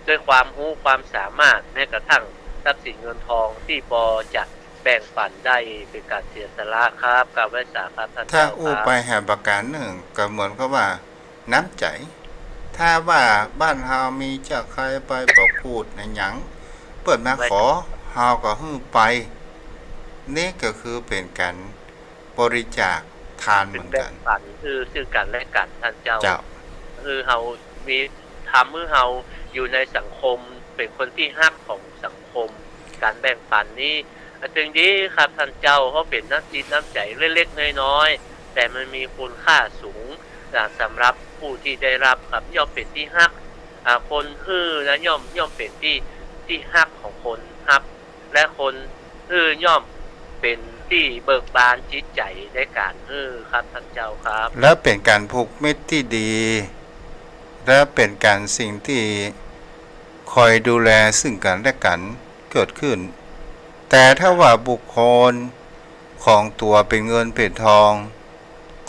ด้วยความฮู้ความสามารถ แม้กระทั่งทรัพย์สินเงินทองตี้ปอจะแบ่งปันได้ เป๋นก๋านเสียสละครับ กราบไหว้สาครับต้าน ถ้า เจ้า อู้ ครับ ไปแหมประก๋านนึ่ง ก็เหมือนกับว่า น้ำใจ๋ ถ้าว่าบ้านเฮามีเจ้าใครไปประกูฏอะหยัง เปิ้นมาขอ เฮาก็หื้อไป นี่ก็คือเป๋นก๋านบริจาคทานเหมือนกั๋น แบ่งปัน คือซึ่งกั๋นและกั๋น ต้านเจ้า เจ้า คือเฮามี ทำหื้อเฮาอยู่ในสังคม เป๋นคนตี้ฮักของสังคม ก๋านแบ่งปันนี้ อ่ะ เถิงดีครับต้านเจ้า เพราะเป๋นน้ำจิตน้ำใจ๋เล็กๆ น้อยๆ แต่มันมีคุณค่าสูง อ่า สำหรับผู้ตี้ได้ฮับครับ ย่อมเป๋นตี้ฮัก อ่า คนหื้อนะ ย่อม ย่อมเป๋นตี้ ตี้ฮักของคนฮับ และคนหื้อย่อมเป๋นตี้เบิกบานจิตใจ๋ในก๋านหื้อครับต้านเจ้าครับ และเป๋นก๋านผูกมิตรตี้ดี และเป๋นก๋านสิ่งตี้คอยดูแลซึ่งกั๋นและกั๋นเกิดขึ้น แต่ถ้าว่าบุคคลของตั๋วเป๋นเงินเป๋นทอง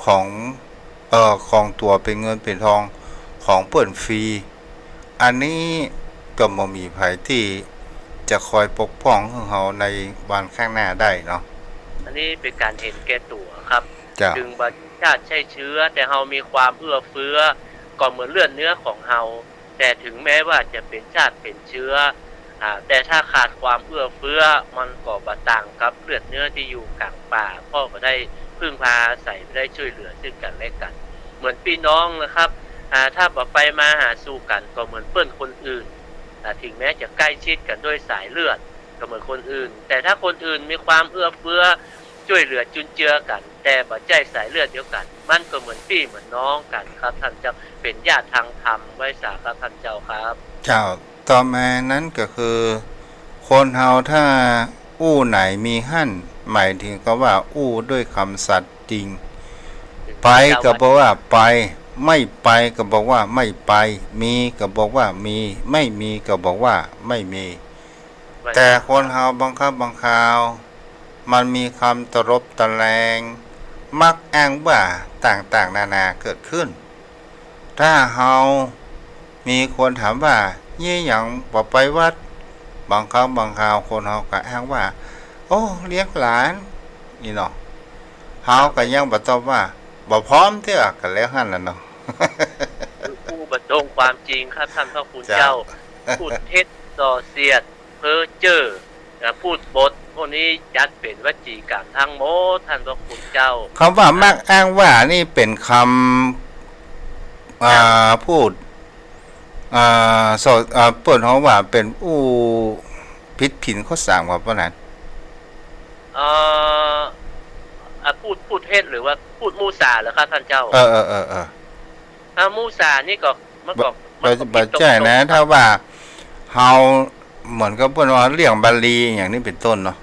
ของ เอ่อ ของตั๋วเป๋นเงินเป๋นทองของเปิ้นฟรี อันนี้ก็บ่มีใผตี้จะคอยปกป้องหื้อเฮาในวันข้างหน้าได้เนาะ อันนี้เป๋นก๋านเห็นแก่ตั๋วครับ เจ้า เถิงบ่ใจ้ชาติใจ้เชื้อ แต่เฮามีความเอื้อเฟื้อ ก็เหมือนเลือดเนื้อของเฮา แต่เถิงแม้ว่าจะเป๋นชาติเป๋นเชื้อ อ่า แต่ถ้าขาดความเอื้อเฟื้อ มันก็บ่ต่างกับเลือดเนื้อตี้อยู่ก๋างป่า เพราะบ่ได้พึ่งพาอาศัย บ่ได้จ้วยเหลือซึ่งกั๋นและกั๋น เหมือนปี้น้องนะครับ อ่า ถ้าบ่ไปมาหาสู่กั๋น ก็เหมือนเปิ้นคนอื่น อ่า เถิงแม้จะใก้ชิดกั๋นด้วยสายเลือด ก็เหมือนคนอื่น แต่ถ้าคนอื่นมีความเอื้อเฟื้อ จ้วยเหลือจุนเจือกั๋น แต่บ่ใจ้สายเลือดเดียวกั๋น มันก็เหมือนปี้เหมือนน้องกั๋นครับต้านเจ้า เป๋นญาติตางธรรม ไหว้สาครับต้านเจ้าครับ เจ้า ต่อมานั้นก็คือ คนเฮาถ้าอู้ไหนมีหั้น หมายเถิงกับว่าอู้ด้วยกำสัตย์จริง ไปก็บอกว่าไป ไม่ไปก็บอกว่าไม่ไป มีก็บอกว่ามี ไม่มีก็บอกว่าไม่มี แต่คนเฮาบางครั้งบางคราว มันมีกำตลบตะแลง มักอ้างว่าต่างๆ นานาเกิดขึ้น ถ้าเฮามีคนถามว่า เยียะหยังบ่ไปวัด บางครั้งบางคราวคนเฮาก็อ้างว่า โอ้ เลี้ยงหลาน นี่เนาะ เฮาก็ยังบ่ตอบว่า บ่พร้อมเตื้อ ก็แล้วหั้นแหละเนาะ อู้บ่ตรงความจริงครับต้านพระคุณเจ้า เจ้า พูดเท็จส่อเสียด เพ้อเจ้อ และพูดปด พวกนี้จัดเป๋นวจีกรรมตังหมด ต้านพระคุณเจ้า กำว่ามักอ้างว่านี่เป๋นกำ อ่า พูด อ่า ส่อ อ่า เปิ้นฮ้องว่าเป๋นอู้ผิดผินข้อสามครับ ป้อหนาน เอ่อ เ อ่ะ พูด พูดเท็จหรือว่าพูดมุสาเหรอครับท่านเจ้า เออ เออ เออ เออ อ่ะ มุสานี่ก็ มันก็ บ่ มันก็ผิด บ่ใจ้นะ ตรงๆ ถ้าว่าเฮาเหมือนกับเปิ้นว่าเลี่ยงบาลีอย่างนี้เป็นต้นเนาะ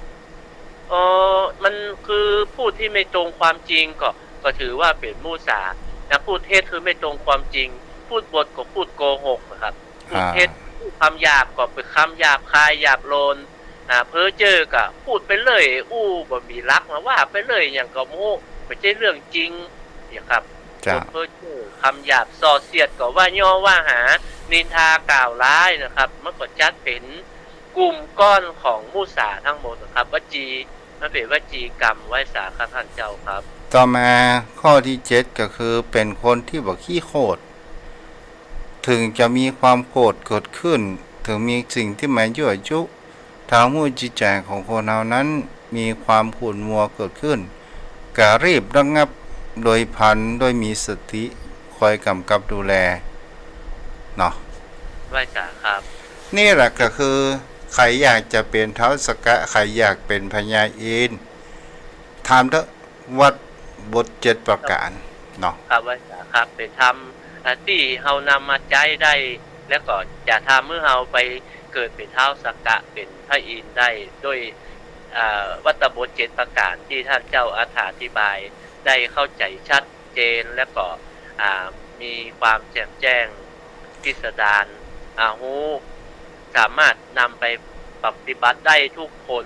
เออ มันคือพูดที่ไม่ตรงความจริงก็ ก็ถือว่าเป๋นมุสานะ พูดเท็จคือไม่ตรงความจริง พูดบทก็พูดโกหกนะครับ พูดเท็จ อ่า พูดกำหยาบก็เป๋นกำหยาบคายหยาบโลน อ่า เพ้อเจ้อก็พูดไปเรื่อย อู้บ่มีหลักมาว่าไปเรื่อย หยังก็บ่ฮู้ บ่ใจ้เรื่องจริงเนี่ยครับ เจ้า พูดเพ้อเจ้อกำหยาบส่อเสียดก็ว่าย่อว่าหา นินทากล่าวร้ายนะครับ มันก็จัดเป๋นกลุ่มก้อนของมุสาทั้งหมดนะครับ วจี มันเป๋นวจีกรรม ไหว้สาครับท่านเจ้าครับ ต่อมาข้อตี้เจ็ดก็คือเป๋นคนตี้บ่ขี้โขด เถิงจะมีความโขดเกิดขึ้น เถิงมีสิ่งตี้มายั่วยุ ทำหื้อจิตใจ๋ของคนเฮานั้นมีความขุ่นมัวเกิดขึ้น ก็รีบระงับโดยพลัน โดยมีสติคอยก๋ำกับดูแลเนาะ ไหว้สาครับ นี่แหละก็คือ ใผอยากจะเป๋นท้าวสักกะ ใผอยากเป๋นพญาอินทร์ ทำเต๊อะ วัตรบทเจ็ดประก๋านเนาะ ครับ ไหว้สาครับ เป๋นธรรม อ่า ตี้เฮานำมาใจ๊ได้ แล้วก็จะทำหื้อเฮาไปเกิดเป๋นท้าวสักกะ เป๋นพระอินทร์ได้ โดย อ่า วัตรบทเจ็ดประก๋านตี้ท่านเจ้าอธิบายได้เข้าใจ๋ชัดเจน แล้วก็ อ่า มีความแจ่มแจ้งพิสดาร อ่า ฮู้ สามารถนำไปปฏิบัติได้ทุกคน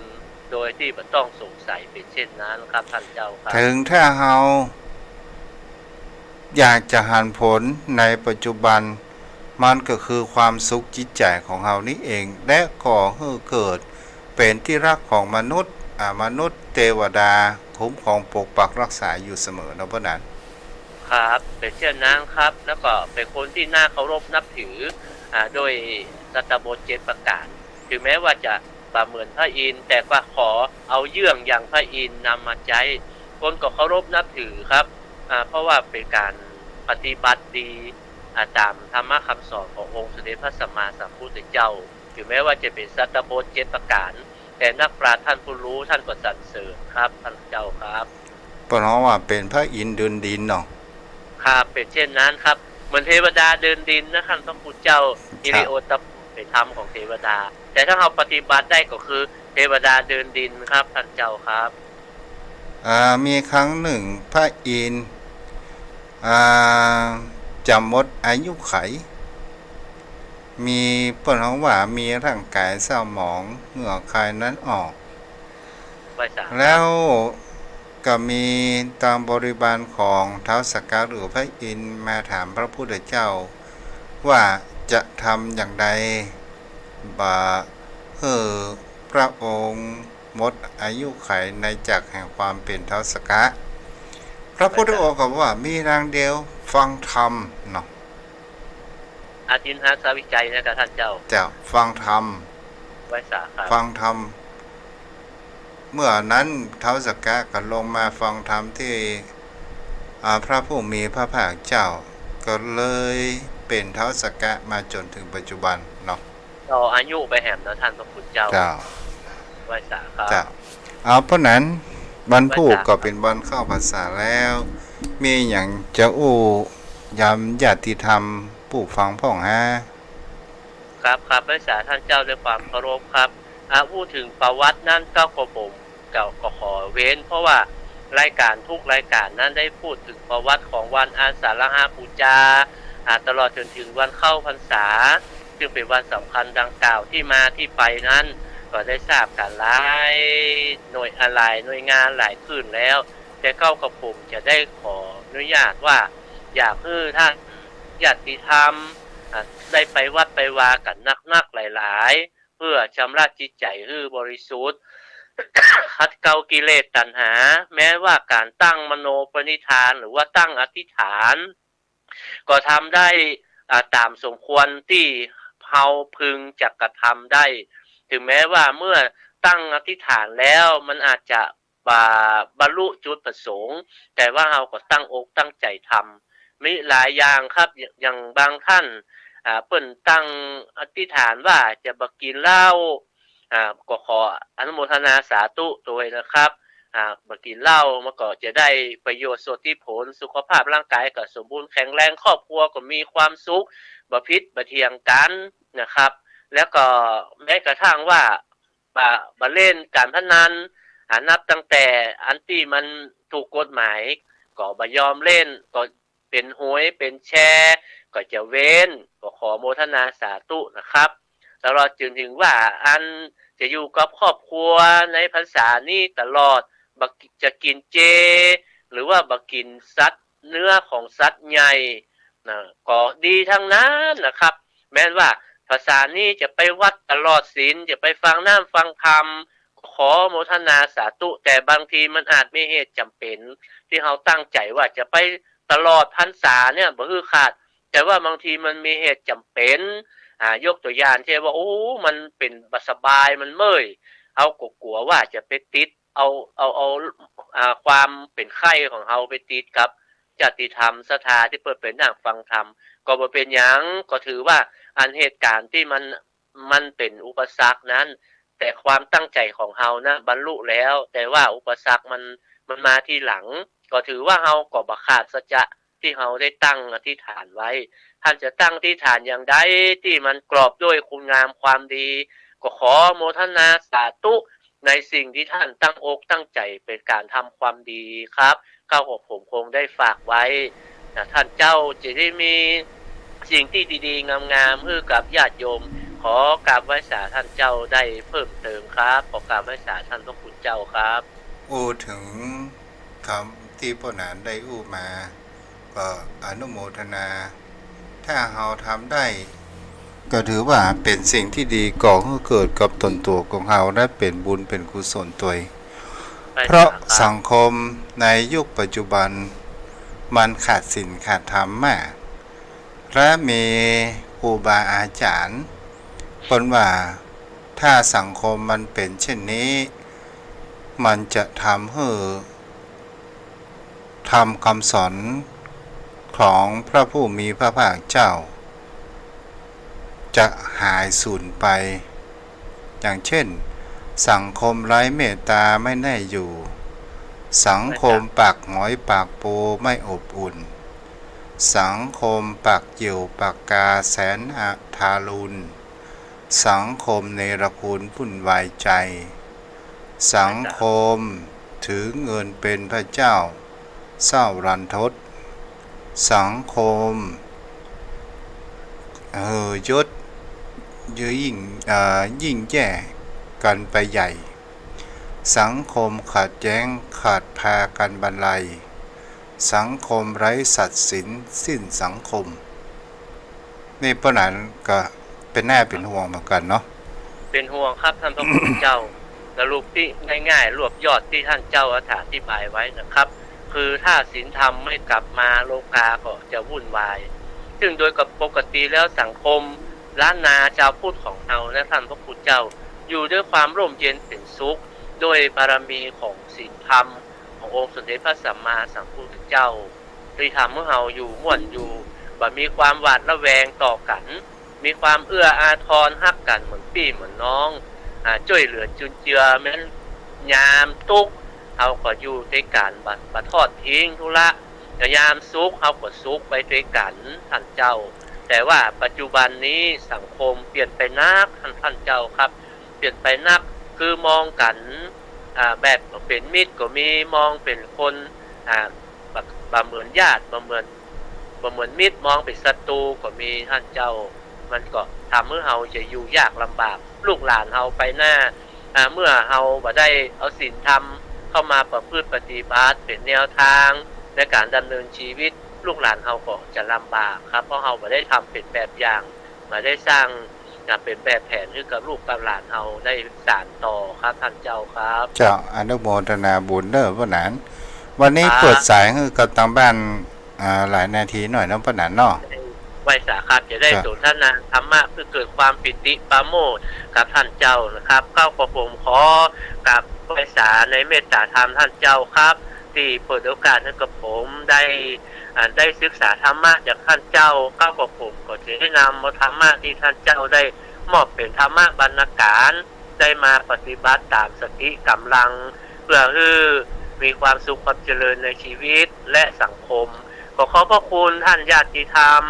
โดยตี้บ่ต้องสงสัยเป๋นเช่นนั้นครับท่านเจ้าครับ เถิงถ้าเฮาอยากจะหันผลในปัจจุบัน มันก็คือความสุขจิตใจ๋ของเฮานี้เอง และก่อหื้อเกิดเป๋นตี้ฮักของมนุษย์ อ่า มนุษย์ เตวดา คุ้มครองปกปักรักษาอยู่เสมอเนาะ เป๋นนั้น ครับ เป๋นเช่นนั้นครับ แล้วก็เป๋นคนตี้น่าเคารพนับถือ อ่า โดยวัตรบทเจ็ดประก๋าน ถึงแม้ว่าจะบ่เหมือนพระอินทร์ แต่ก็ขอเอาเยื่องอย่างพระอินทร์นำมาใจ๊ คนก็เคารพนับถือครับ อ่า เพราะว่าเป๋นก๋านปฏิบัติดี อ่า ต๋ามธรรมะกำสอนขององค์สมเด็จพระสัมมาสัมพุทธเจ้า ถึงแม้ว่าจะเป๋นวัตรบทเจ็ดประก๋าน แต่นักปราชญ์ท่านผู้ฮู้ท่านก็สรรเสริญครับ ท่านเจ้าครับ เปิ้นฮ้องว่าเป๋นพระอินทร์เดินดินเนาะ ครับ เป๋นเช่นนั้นครับ เหมือนเทวดาเดินดินนะท่านพระคุณเจ้า ครับ ฮิริโอตตัปปะเป๋นธรรมของเทวดา แต่ถ้าเฮาปฏิบัติได้ก็คือเทวดาเดินดินครับ ท่านเจ้าครับ อ่า มีครั้งหนึ่งพระอินทร์ อ่า จะหมดอายุขัย มี เปิ้นฮ้องว่ามีร่างก๋ายเศร้าหมอง เหงื่อคายนั้นออก ไหว้สาครับ แล้วก็มีตางบริวารของท้าวสักกะหรือพระอินทร์มาถามพระพุทธเจ้าว่าจะทำอย่างใดบ่หื้อพระองค์หมดอายุขัยในจักรแห่งความเป๋นท้าวสักกะ พระพุทธองค์ก็ว่ามีตางเดียว ฟังธรรมเนาะ อทินหาสาวิจัยนะครับท่านเจ้า เจ้า ฟังธรรม ไหว้สาครับ ฟังธรรม เมื่อนั้นท้าวสักกะก็ลงมาฟังธรรมตี้ อ่า พระผู้มีพระภาคเจ้า ก็เลยเป๋นท้าวสักกะมาจ๋นเถิงปัจจุบันเนาะ ต่ออายุไปแหมเนาะท่านพระคุณเจ้า เจ้า ไหว้สาครับ เจ้า เอา เพราะนั้นวันพูกก็เป๋นวันเข้าพรรษาแล้ว มีหยังจะอู้ยามญาติธรรมผู้ฟังพ่องฮะ ครับ ครับ ไหว้สาท่านเจ้าด้วยความเคารพครับ อ่า อู้เถิงประวัตินั้นเก้ากระผม เก้าก็ขอเว้น เพราะว่ารายก๋านทุกรายก๋านนั้นได้พูดเถิงประวัติของวันอาสาฬหบูชา อ่า ตลอดจนเถิงวันเข้าพรรษา ซึ่งเป๋นวันสำคัญดังกล่าว ตี้มาตี้ไปนั้นก็ได้ทราบกั๋นหลายหน่วย อ่า หลายหน่วยงานหลายคลื่นแล้ว แต่เก้ากระผมจะได้ขออนุญาตว่า อยากหื้อท่านญาติธรรม อ่า ได้ไปวัดไปวากั๋นนักๆ หลายๆ เพื่อชำระจิตใจ๋หื้อบริสุทธิ์ ขัดเกลากิเลสตัณหา แม้ว่าก๋านตั้งมโนปณิธาน หรือว่าตั้งอธิษฐาน ก็ทำได้ อ่า ต๋ามสมควรตี้เฮาพึงจะกระทำได้ ถึงแม้ว่าเมื่อตั้งอธิษฐานแล้วมันอาจจะ บ่า บรรลุจุดประสงค์ แต่ว่าเฮาก็ตั้งอกตั้งใจ๋ทำ มีหลายอย่างครับ อย่าง อย่างบางท่าน อ่า เปิ้นตั้งอธิษฐานว่าจะบ่กิ๋นเหล้า อ่า ก็ขออนุโมทนาสาธุโตยนะครับ อ่า บ่กิ๋นเหล้า มันก็จะได้ประโยชน์สนธิผล สุขภาพร่างกายก็สมบูรณ์แข็งแรง ครอบครัวก็มีความสุข บ่ผิดบ่เถียงกั๋นนะครับ แล้วก็แม้กระทั่งว่า บ่ บ่เล่นการพนัน อ่า นับตั้งแต่อันตี้มันถูกกฎหมาย ก็บ่ยอมเล่น ก็เป๋นหวย เป๋นแชร์ ก็จะเว้น ก็ขอโมทนาสาธุนะครับ ตลอดจนถึงว่าอันจะอยู่กับครอบครัวในพรรษานี้ตลอด บ่ จะกิ๋นเจ หรือว่าบ่กิ๋นสัตว์ เนื้อของสัตว์ใหญ่นะ ก็ดีทั้งนั้นนะครับ แม้นว่าพรรษานี้จะไปวัดตลอดศีล จะไปฟังน้ำฟังธรรม ขอโมทนาสาธุ แต่บางทีมันอาจมีเหตุจ๋ำเป๋น ตี้เฮาตั้งใจ๋ว่าจะไปตลอดพรรษาเนี่ย บ่หื้อขาด แต่ว่าบางทีมันมีเหตุจ๋ำเป๋น อ่า ยกตั๋วอย่างเจ้นว่า โอ้ มันเป๋นบ่สบาย มันเมื่อย เฮาก็กั๋วว่าจะไปติด เอา เอา เอา อ่า ความเป๋นไข้ของเฮาไปติดกับญาติธรรมศรัทธาตี้เปิ้นไปนั่งฟังธรรม ก็บ่เป๋นหยัง ก็ถือว่าอันเหตุก๋ารณ์ตี้มัน มันเป๋นอุปสรรคนั้น แต่ความตั้งใจ๋ของเฮานะบรรลุแล้ว แต่ว่าอุปสรรคมัน มันมาทีหลัง ก็ถือว่าเฮาก็บ่ขาดสัจจะตี้เฮาได้ตั้งอธิษฐานไว้ ท่านจะตั้งอธิษฐานอย่างใดตี้มันกรอบด้วยคุณงามความดี ก็ขอโมทนาสาธุ ในสิ่งตี้ท่านตั้งอกตั้งใจ๋เป๋นก๋านทำความดีครับ เก้ากับผมคงได้ฝากไว้นะ ท่านเจ้าจะได้มีสิ่งตี้ดีๆ งามๆ หื้อกับญาติโยม ขอกราบไหว้สาท่านเจ้าได้เพิ่มเติมครับ ขอกราบไหว้สาท่านพระคุณเจ้าครับ อู้เถิงกำตี้ป้อหนานได้อู้มา ก็อนุโมทนา ถ้าเฮาทำได้ ก็ถือว่าเป๋นสิ่งตี้ดี ก่อหื้อเกิดกับตนตั๋วของเฮา และเป๋นบุญเป๋นกุศลตวย เพราะสังคมในยุคปัจจุบันมันขาดศีลขาดธรรมมาก และมีครูบาอาจ๋ารย์เปิ้นว่า ถ้าสังคมมันเป๋นเช่นนี้ มันจะทำหื้อ ธรรมคำสอนของพระผู้มีพระภาคเจ้า จะหายสูญไป อย่างเช่น สังคมไร้เมตตาไม่น่าอยู่ สังคมปากหอยปากปูไม่อบอุ่น สังคมปากเยี่ยวปากกาแสนอทารุณ สังคมเนรคุณวุ่นวายใจ สังคมถือเงินเป็นพระเจ้าเศร้ารันทด สังคมเห่อยศยิ่ง เอ่อ ยิ่งแย่กันไปใหญ่ สังคมขัดแย้งขาดพากันบรรลัย สังคมไร้สัตว์ศีลสิ้นสังคม นี่ป้อหนานก็เป๋นหน้าเป๋นห่วงเหมือนกั๋นเนาะ เป๋นห่วงครับท่านพระคุณเจ้า สรุปตี้ง่ายๆ รวบยอดตี้ท่านเจ้าอธิบายไว้นะครับ คือถ้าศีลธรรมไม่กลับมา โลกาก็จะวุ่นวาย ซึ่งโดยปกติแล้วสังคมล้านนาจาวพุทธของเฮานะท่านพระคุณเจ้า อยู่ด้วยความร่มเย็นเป๋นสุข ด้วยบารมีของศีลธรรม ขององค์สมเด็จพระสัมมาสัมพุทธเจ้า ตี้ทำหื้อเฮาอยู่ม่วนอยู่ บ่มีความหวาดระแวงต่อกั๋น มีความเอื้ออาทรฮักกั๋นเหมือนปี้เหมือนน้อง อ่า จ้วยเหลือจุนเจือ แม้นยามตุ๊กข์ เฮาก็อยู่ตวยกั๋น บ่ บ่ทอดทิ้งธุระ ยามสุข เฮาก็สุขไปตวยกั๋น ท่านเจ้า แต่ว่าปัจจุบันนี้สังคมเปลี่ยนไปนัก ท่าน ท่านเจ้าครับ เปลี่ยนไปนัก คือมองกั๋น อ่า แบบบ่เป๋นมิตรก็มี มองเป๋นคน อ่า บ่ บ่เหมือนญาติ บ่เหมือน บ่เหมือนมิตร มองเป๋นศัตรูก็มี ท่านเจ้า มันก็ทำหื้อเฮาจะอยู่ยากลำบาก ลูกหลานเฮาไปหน้า อ่า เมื่อเฮาบ่ได้เอาศีลธรรมเข้ามาประพฤติปฏิบัติเป๋นแนวทางในก๋านดำเนินชีวิต ลูกหลานเฮาก็จะลำบากครับ เพราะเฮาบ่ได้ทำเป๋นแบบอย่าง บ่ได้สร้าง อ่า เป๋นแบบแผนหื้อกับลูกกับหลานเฮาได้สานต่อครับ ท่านเจ้าครับ เจ้า อนุโมทนาบุญเด้อป้อหนาน วันนี้ ครับ เปิดสายหื้อกับตางบ้าน อ่า หลายนาทีหน่อยเนาะป้อหนานเนาะ ไหว้สาครับ จะได้ ครับ สนทนาธรรมะเพื่อเกิดความปีติปราโมทย์กับท่านเจ้านะครับ เก้ากับผมขอกราบไหว้สาในเมตตาธรรมท่านเจ้าครับ ตี้เปิดโอกาสหื้อกับผมได้ อ่า ได้ศึกษาธรรมะจากท่านเจ้า เก้ากับผมก็จะได้นำเอาธรรมะตี้ท่านเจ้าได้มอบเป๋นธรรมะบรรณาการ ได้มาปฏิบัติต๋ามสติก๋ำลัง พื่อหื้อมีความสุขความเจริญในชีวิตและสังคม ขอขอบพระคุณท่านญาติธรรม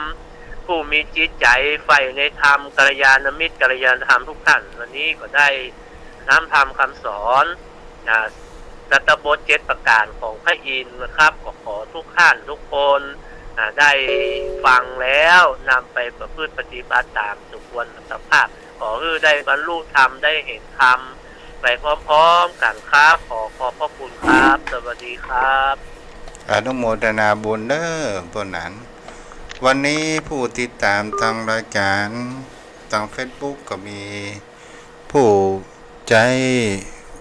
ผู้มีจิตใจ๋ใฝ่ในธรรม กัลยาณมิตร กัลยาณธรรมทุกท่าน วันนี้ก็ได้นำธรรมคำสอน อ่า สัตตบทเจ็ดประการของพระอินทร์นะครับ ก็ขอทุกท่านทุกคน อ่า ได้ฟังแล้วนำไปประพฤติปฏิบัติตามสมควรอัตภาพ ขอหื้อได้บรรลุธรรม ได้เห็นธรรมไปพร้อมๆ กันครับ ขอขอบพระคุณครับ สวัสดีครับ อนุโมทนาบุญเด้อ ป้อหนาน วันนี้ผู้ติดตามตางรายก๋าน ตางเฟซบุ๊กก็มี ผู้ใจ๊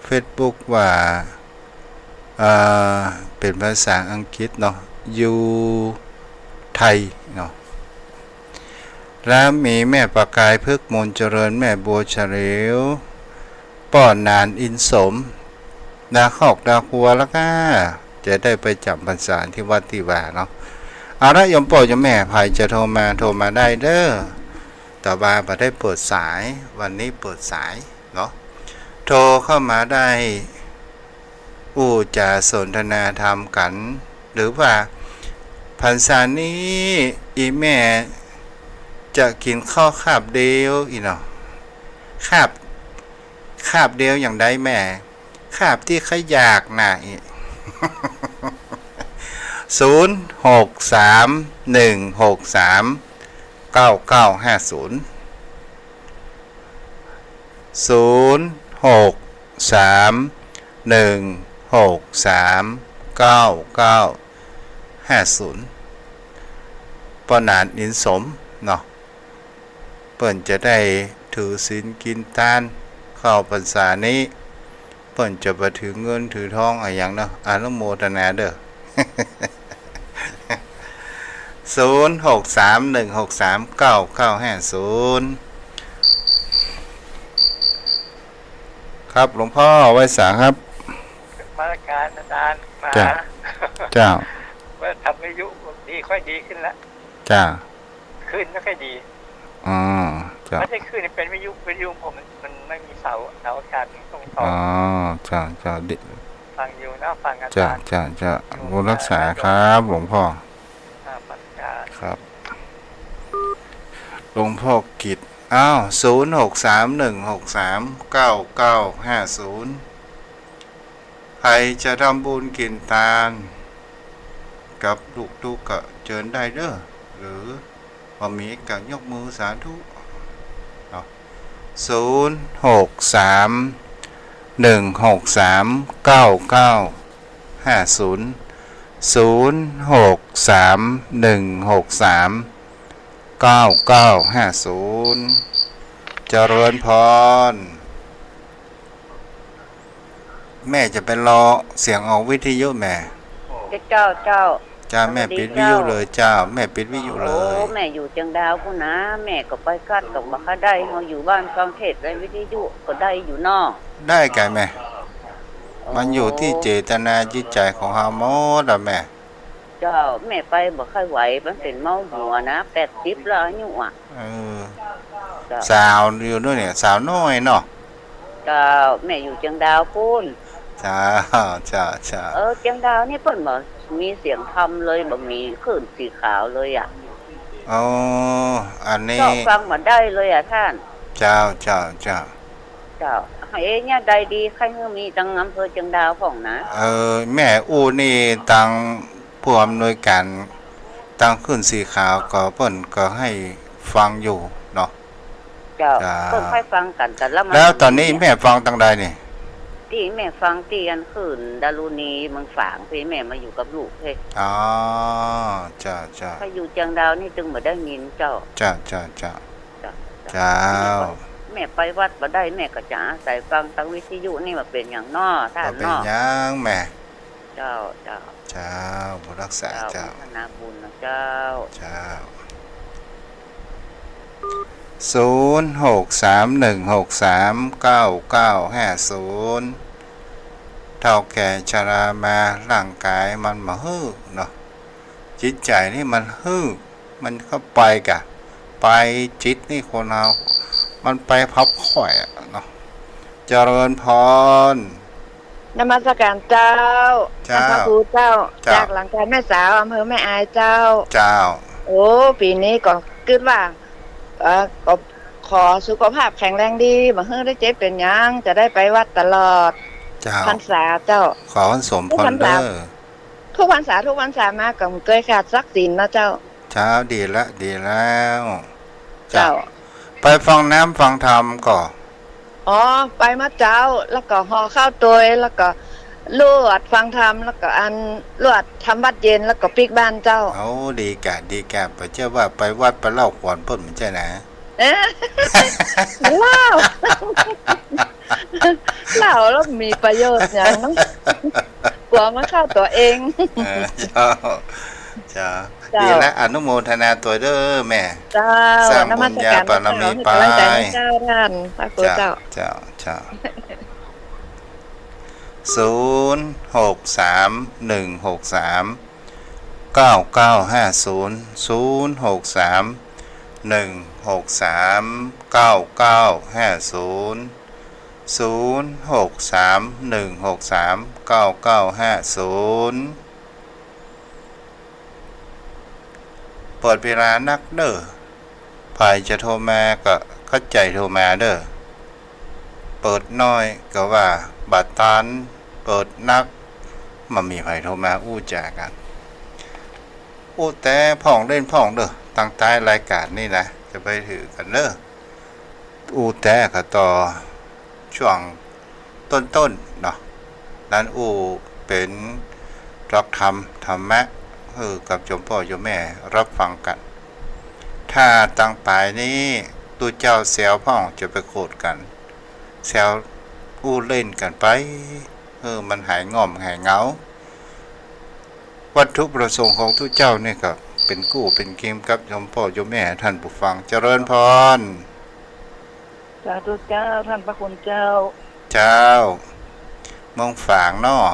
เฟซบุ๊กว่า อ่า เป๋นภาษาอังกฤษเนาะ อยู่ไทยเนาะ แล้วมีแม่ประกาย พฤกษ์ มูลเจริญ แม่บัวเฉลียว ป้อหนาน อินสม ดาคอกดาครัว แล้วก็จะได้ไปจ๋ำพรรษาตี้วัดตี้วาเนาะ เอาละ โยมป้อโยมแม่ ใผจะโทรมา โทรมาได้เด้อ แต่ว่าบ่ได้เปิดสาย วันนี้เปิดสายเนาะ โทรเข้ามาได้ อู้จ๋าสนทนาธรรมกั๋น หรือว่าพรรษานี้อี่แม่จะกิ๋นข้าวคาบเดียวอี้เนาะ คาบ คาบเดียวอย่างใดแม่ คาบตี้ใค่อยากน่ะอี้ ศูนย์ หก สาม หนึ่ง หก สาม เก้า เก้า ห้า ศูนย์ ศูนย์ หก สาม หนึ่ง หก สาม เก้า เก้า ห้า ศูนย์ ป้อหนาน อินสม เนาะ เปิ้นจะได้ถือศีลกิ๋นตานเข้าพรรษานี้ เปิ้นจะบ่ถือเงินถือทองอะหยังเนาะ อนุโมทนาเด้อ ศูนย์ หก สาม หนึ่ง หก สาม เก้า เก้า ห้า ศูนย์ ครับ หลวงพ่อ ไหว้สาครับ นมัสก๋านอาจ๋ารย์ มา เจ้า เจ้า ว่าทำวิทยุดี ค่อยดีขึ้นละ เจ้า คลื่นไม่ค่อยดี อ๋อ เจ้า ไม่ใช่คลื่น เป๋นวิทยุ วิทยุผมมัน มันไม่มีเสา เสาอากาศมันต้องต่อ อ๋อ เจ้า เจ้า ดี ฟังอยู่นะ ฟังอาจ๋ารย์ เจ้า เจ้า อยู่ บุญรักษาครับ หลวงพ่อ อ่า นมัสก๋าน ครับ หลวงพ่อกิตติ อ้าว ศูนย์ หก สาม หนึ่ง หก สาม เก้า เก้า ห้า ศูนย์ ใผจะทำบุญกิ๋นตานกับลูกๆ ก็เจิญได้เด้อ หรือบ่มีก็ยกมือสาธุเนาะ ศูนย์ หก สาม หนึ่ง หก สาม เก้า เก้า ห้า ศูนย์ ศูนย์ หก สาม หนึ่ง หก สาม เก้า เก้า ห้า ศูนย์ เจริญพร แม่จะไปรอเสียงออกวิทยุแม่ เจ้า เจ้า เจ้า แม่ปิดวิทยุเลยเจ้า แม่ปิดวิทยุเลย โอ้ แม่อยู่เจียงดาวปู๊นนะ แม่ก็ไปกั๊ดก็บ่ค่อยได้ เฮาอยู่บ้านฟังเทศน์ในวิทยุก็ได้อยู่เนาะ ได้ก่ะแม่ โอ้ มันอยู่ตี้เจตนาจิตใจ๋ของเฮาหมดอะแม่ เจ้า แม่ไปบ่ค่อยไหว มันเป๋นเมาหัวนะ แปดสิบแล้วอายุอะ เออ เจ้า สาวอยู่ด้วยเนี่ย สาวน้อยเนาะ เจ้า แม่อยู่เจียงดาวปู๊น เจ้า เจ้า เจ้า เออ เจียงดาวนี่เปิ้นบ่มีเสียงธรรมเลย บ่มีคลื่นสีขาวเลยอะ อ๋อ อันนี้ เจ้า ฟังบ่ได้เลยอะต้าน เจ้า เจ้า เจ้า เจ้า เอ๊ะ เนี่ยใดดี ใค่หื้อมีตังอำเภอเจียงดาวพ่องนะ เออ แม่อู้นี่ตังผู้อำนวยก๋าน ตังคลื่นสีขาวก็เปิ้นก็หื้อฟังอยู่เนาะ เจ้า เจ้า เปิ้นหื้อฟังกั๋น แต่ละมัน แล้วต๋อนนี้แม่ฟังตังใดนี่ ตี้แม่ฟังตี้อันคลื่นดารุณีเมืองฝางตี้แม่มาอยู่กับลูกเฮ้ย อ๋อ เจ้า เจ้า ถ้าอยู่เจียงดาวนี่จึงบ่ได้ยินเจ้า เจ้า เจ้า เจ้า เจ้า เจ้า แม่ไปวัดบ่ได้ แม่ก็จะอาศัยฟังตังวิทยุนี่ บ่เป๋นหยังเนาะ ต้านเนาะ บ่เป๋นหยังแม่ เจ้า เจ้า เจ้า บุญรักษาเจ้า เจ้า อนุโมทนาบุญนะเจ้า เจ้า ศูนย์ หก สาม หนึ่ง หก สาม เก้า เก้า ห้า ศูนย์ เฒ่าแก่ชรามา ร่างก๋ายมันบ่หื้อเนาะ จิตใจ๋นี่มันหื้อ มันก็ไปก่ะ ไป จิตนี่คนเฮา มันไปพับข่อยอะเนาะ เจริญพร นมัสการเจ้า เจ้า ท่านพระครูเจ้า เจ้า จากหลังคาแม่สาว อำเภอแม่อายเจ้า เจ้า โอ้ ปี๋นี้ก็กึ๊ดว่า เอ่อ ก็ขอสุขภาพแข็งแรงดี บ่หื้อได้เจ็บเป๋นหยัง จะได้ไปวัดตลอด เจ้า พรรษาเจ้า ขอสมพรเด้อ ทุกพรรษา ทุกพรรษา ทุกพรรษามาก็บ่เกยขาดสักศีลเนาะเจ้า เจ้า ดีละ ดีแล้ว เจ้า เจ้า ไปฟังน้ำฟังธรรมก่อ อ๋อ ไปมาเจ้า แล้วก็ห่อข้าวตวย แล้วก็ลวดฟังธรรม แล้วก็อันลวดทำวัตรเย็น แล้วก็ปิ๊กบ้านเจ้า เอา ดีกะ ดีกะ บ่ใจ้ว่าไปวัดไปเล่าขวัญเปิ้น บ่ใจ้นะ เอ๊ะ เล่า เล่าแล้วมีประโยชน์หยังเนาะ กั๋วมันเข้าตั๋วเอง เออ เจ้า เจ้า เจ้า ดีละ อนุโมทนาตวยเด้อแม่ เจ้า สร้างบุญญาบารมีไป นมัสการเจ้า หื้อกำลังใจ๋เจ้า ท่านพระครูเจ้า เจ้า เจ้า เจ้า ศูนย์ หก สาม หนึ่ง หก สาม เก้า เก้า ห้า ศูนย์ ศูนย์ หก สาม หนึ่ง หก สาม เก้า เก้า ห้า ศูนย์ ศูนย์ หก สาม หนึ่ง หก สาม เก้า เก้า ห้า ศูนย์ เปิดเวลานักเด้อ ใผจะโทรมาก็เข้าใจ๋โทรมาเด้อ เปิดน้อยก็ว่าบ่ตัน เปิดนัก บ่มีใผโทรมาอู้จ๋ากั๋น อู้แต๊พ่องเล่นพ่องเด้อ ตังใต้รายก๋านนี่นะ จะไปถือกั๋นเด้อ อู้แต๊ก็ต่อ ช่วงต้นๆ เนาะ นั้นอู้เป๋นหลักธรรม ธรรมะ หื้อกับโยมป้อโยมแม่ฮับฟังกั๋น ถ้าตังป๋ายนี้ ตุ๊เจ้าแซวพ่องจะไปโกรธกั๋น แซวอู้เล่นกั๋นไป หื้อมันหายง่อมหายเหงา วัตถุประสงค์ของตุ๊เจ้านี่ก็เป๋นกู้เป๋นเกมกับโยมป้อโยมแม่ ท่านผู้ฟัง เจริญพร สาธุเจ้า ท่านพระคุณเจ้า เจ้า เมืองฝางเนาะ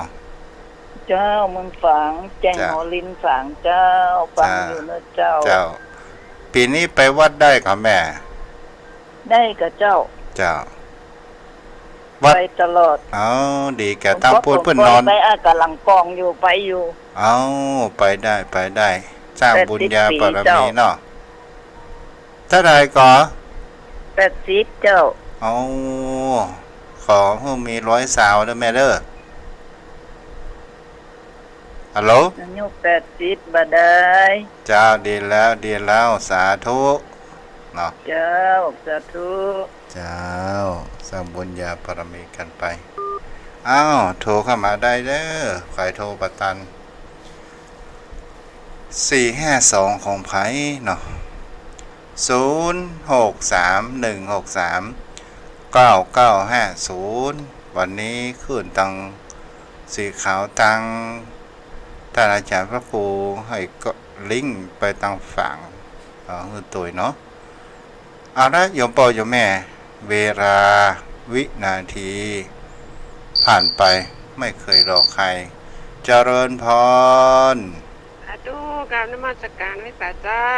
เจ้า เมืองฝาง แจ้ง เจ้า หอลินฝางเจ้า ฟัง เจ้า อยู่นะเจ้า เจ้า ปี๋นี้ไปวัดได้ก่อแม่ ได้ก่อเจ้า เจ้า วัด ไปตลอด อ๋อ ดีแก่ หลวงพ่อ ตางปู๊นเปิ้นนอน ไป อ่ะ ก๋ำลังกองอยู่ ไปอยู่ เอา ไปได้ ไปได้ สร้างบุญญาบารมีเนาะ แปดสิบปีเจ้า เต้าใดก่อ แปดสิบเจ้า เอา ขอหื้อมีร้อยซาวเด้อแม่เด้อ ฮัลโหล อายุแปดสิบบ่ได้ เจ้า ดีแล้ว ดีแล้ว สาธุ เนาะ เจ้า สาธุ เจ้า สร้างบุญญาบารมีกั๋นไป อ้าว โทรเข้ามาได้เด้อ ใผโทรบ่ตัน สี่ห้าสอง ของใผเนาะ ศูนย์ หก สาม หนึ่ง หก สาม เก้า เก้า ห้า ศูนย์ วันนี้คลื่นตางสีขาวตาง ต้านอาจ๋ารย์พระครูหื้อก็ลิงก์ไปตางฝาง เอ่อ หื้อตวยเนาะ เอาละ โยมป้อโยมแม่ เวลาวินาทีผ่านไป ไม่เคยรอใคร เจริญพร สาธุ กราบนมัสการไหว้สาเจ้า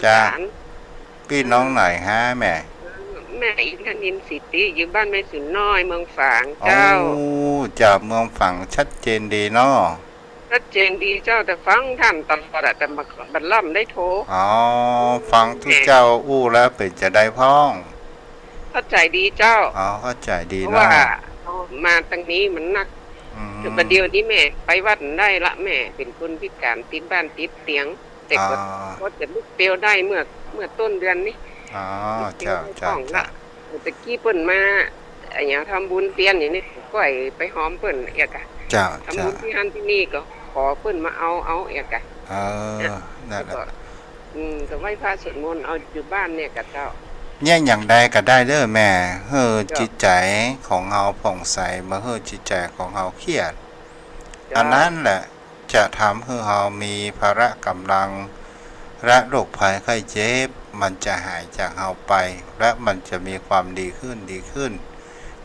จ้า อาจ๋ารย์ ปี้น้องไหนฮะแม่ แม่อินทนิลสิทธิ อยู่บ้านแม่สุนน้อย เมืองฝางเจ้า โอ้ จากเมืองฝาง ชัดเจนดีเนาะ ชัดเจนดีเจ้า แต่ฟังท่านตลอดอะ แต่บ่ บ่ล่ำได้โทร อ๋อ ฟังตุ๊เจ้าอู้แล้วเป๋นจาใดพ่อง เข้าใจ๋ดีเจ้า อ๋อ เข้าใจ๋ดีเนาะ เพราะว่ามาตางนี้มันนัก อืม แต่บ่าเดี่ยวนี้แม่ไปวัดบ่ได้ละ แม่เป๋นคนพิก๋านติดบ้านติดเตียง แต่ก็ อ๋อ ก็จะลุกเตียวได้เมื่อ เมื่อต้นเดือนนี้ อ๋อ ลุกเตียว เจ้า ได้ เจ้า พ่องละ เจ้า แต่กี้เปิ้นมา อะหยังทำบุญเตียนอย่างนี้ ก็ไปหอมเปิ้นเอียกอะ เจ้า ทำบุญ เจ้า ตี้หั้นตี้นี่ก็ขอเปิ้นมาเอา เอาเอียกอะ เออ นะ นั่นแหละ แล้วก็ อืม ก็ไหว้พระสวดมนต์เอาอยู่บ้านเนี่ยกะเจ้า เนี่ยอย่างใดก็ได้เด้อแม่ หื้อ เจ้า จิตใจ๋ของเฮาผ่องใส บ่หื้อจิตใจ๋ของเฮาเครียด เจ้า อันนั้นแหละ จะทำหื้อเฮามีพละก๋ำลัง และโรคภัยไข้เจ็บ มันจะหายจากเฮาไป และมันจะมีความดีขึ้น ดีขึ้น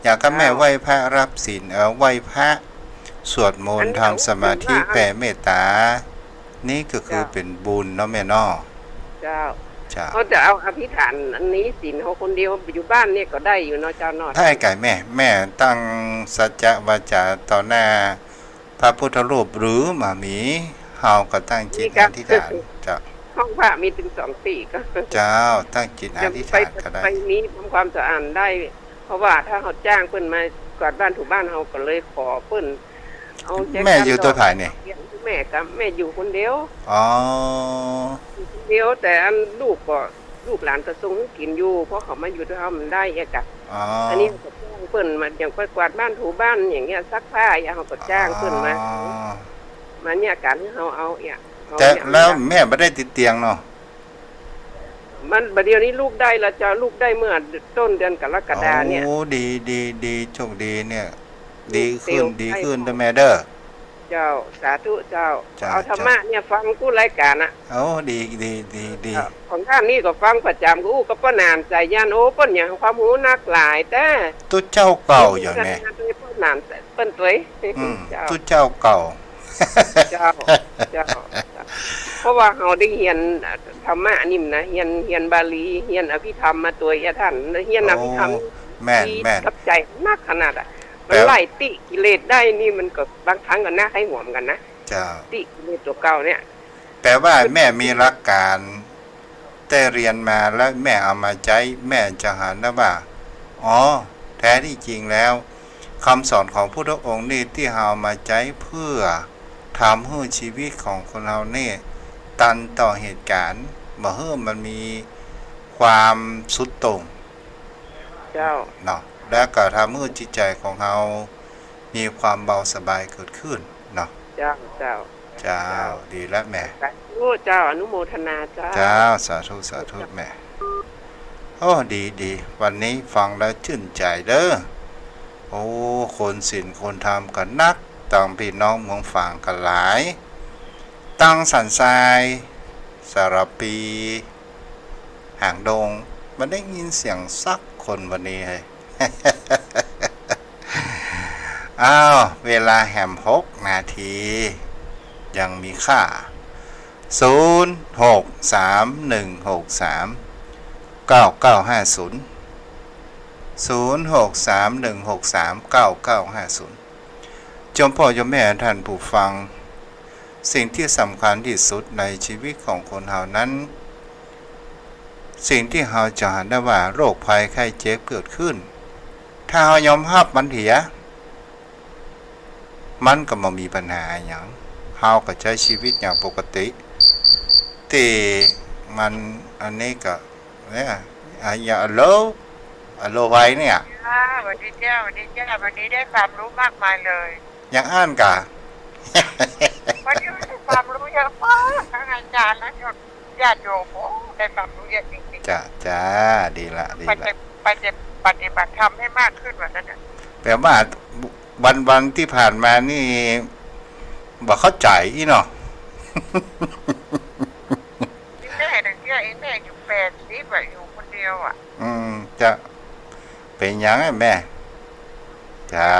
อย่างกับแม่ เจ้า ไหว้พระรับศีล เอ่อ ไหว้พระ สวดมนต์ อันนี้ ทำสมาธิ เปิ้นว่า แผ่เมตตา นี่ก็คือ เจ้า เป๋นบุญเนาะแม่เนาะ เจ้า เจ้า เฮาจะเอาอธิษฐานอันนี้ศีลเฮาคนเดียวอยู่บ้านเนี่ยก็ได้อยู่เนาะเจ้าเนาะ ได้ก่ะแม่ แม่ตั้งสัจจะวาจาต่อหน้าพระพุทธรูปหรือบ่มี เฮาก็ตั้งจิตอธิษฐาน เจ้า ห้องพระมีตึงสองตี้ก็ เจ้า ตั้งจิตอธิษฐานก็ได้ ไป ไปนี้ทำความสะอาดได้ เพราะว่าถ้าเฮาจ้างเปิ้นมากวาดบ้านถูบ้าน เฮาก็เลยขอเปิ้น เอาใจ แม่อยู่ตวยใผเนี่ย แม่กับแม่อยู่คนเดียว อ๋อ อยู่คนเดียว แต่อันลูกก็ ลูกหลานก็ส่งหื้อกิ๋นอยู่ เพราะเขามาอยู่ตวยเฮามันได้อะกะ อ๋อ อันนี้ก็จ้างเปิ้นมา อย่างไปกวาดบ้านถูบ้านอย่างเงี้ย ซักผ้าอย่างเฮาก็จ้างเปิ้นมา อ๋อ มาเนี่ย ก๋านหื้อเฮาเอาเนี่ย เอา แต่ เนี่ย แล้วแม่บ่ได้ติดเตียงเนาะ มัน บ่าเดี่ยวนี้ลุกได้แล้วเจ้า ลุกได้เมื่อต้นเดือนกรกฎาเนี่ย โอ้ ดี ดี ดี โชคดีเนี่ย ดีขึ้น ลุกเตียว ดีขึ้น ได้ เด้อแม่เด้อ เจ้า สาธุเจ้า เจ้า เอาธรรมะเนี่ยฟังกู้รายก๋านอะ โอ้ ดี ดี ดี ดี เจ้า ของต้านนี่ก็ฟังประจ๋ำ ก็อู้กับป้อหนาน สายัณ โอ้ เปิ้นอย่างความฮู้นักหลายแต๊ ตุ๊เจ้าเก่าอยู่แม่ ป้อหนาน เปิ้นตวย อืม เจ้า ตุ๊เจ้าเก่า เจ้า เจ้า เพราะว่าเฮาได้เฮียนธรรมะนี่นะ เฮียน เฮียนบาลี เฮียนอภิธรรมมาตวยอะต้าน เฮียนอภิธรรม โอ้ แม่น ดี แม่น กับใจ๋นักขนาดอะ แปล มันไล่ติกิเลสได้นี่ มันก็บางครั้งก็น่าใคร่หงวมกั๋นนะ เจ้า ติกิเลสตั๋วเก่าเนี่ย แปลว่าแม่มีหลักก๋าน ได้เฮียนมาแล้วแม่เอามาใจ๊ แม่จะหันได้ว่า อ๋อ แท้ที่จริงแล้ว กำสอนของพุทธองค์นี่ตี้เฮาเอามาใจ๊เปื้อทำหื้อจีวิตของคนเฮานี่ตันต่อเหตุก๋ารณ์ บ่หื้อมันมีความทรุดโต่ง เจ้า เนาะ แล้วก็ทำหื้อจิตใจ๋ของเฮามีความเบาสบายเกิดขึ้นเนาะ เจ้า เจ้า เจ้า เจ้า ดีแล้วแม่ สาธุเจ้า อนุโมทนาเจ้า เจ้า สาธุ สาธุแม่ โอ้ ดี ดี วันนี้ฟังแล้วจื้นใจ๋เด้อ โอ้ คนศีลคนธรรมก็นัก ตังพี่น้องเมืองฝางก็หลาย ตังสันทราย สารภี หางดง บ่ได้ยินเสียงสักคนวันนี้เฮ้ย อ้าว เวลาแหมหกนาที ยังมีค่า ศูนย์ หก สาม หนึ่ง หก สาม เก้า เก้า ห้า ศูนย์ ศูนย์ หก สาม หนึ่ง หก สาม เก้า เก้า ห้า ศูนย์ โยมพ่อโยมแม่ท่านผู้ฟัง สิ่งที่สำคัญที่สุดในจีวิตของคนเฮานั้น สิ่งตี้เฮาจะหันได้ว่าโรคภัยไข้เจ็บเกิดขึ้น ถ้าเฮายอมฮับมันเหีย มันก็บ่มีปัญหาอะหยัง เฮาก็ใจ๊จีวิตอย่างปกติ ตี้มันอันนี้ก็ เนี่ย อะ อย่า ฮัลโหล ฮัลโหล ใผเนี่ย จ้า สวัสดีเจ้า สวัสดีเจ้า วันนี้ได้ความรู้มากมายเลย อย่างอั้นก่ะ วันนี้ได้ความรู้เยอะมาก ทั้งอาจ๋ารย์และญาติโยม โอ้ ได้ความรู้เยอะจริงๆ จ้า จ้า ดีละ ดีละ ไปจะ ไปจะปฏิบัติธรรมให้มากขึ้นว่าซั่นเถอะ แปลว่าวันๆ ตี้ผ่านมานี่ บ่เข้าใจ๋อี้เนาะ อีแม่น่ะเตี้ย อีแม่อยู่แปดสิบอะ อยู่คนเดียวอะ อืม จะ เป๋นหยังอะแม่ เจ้า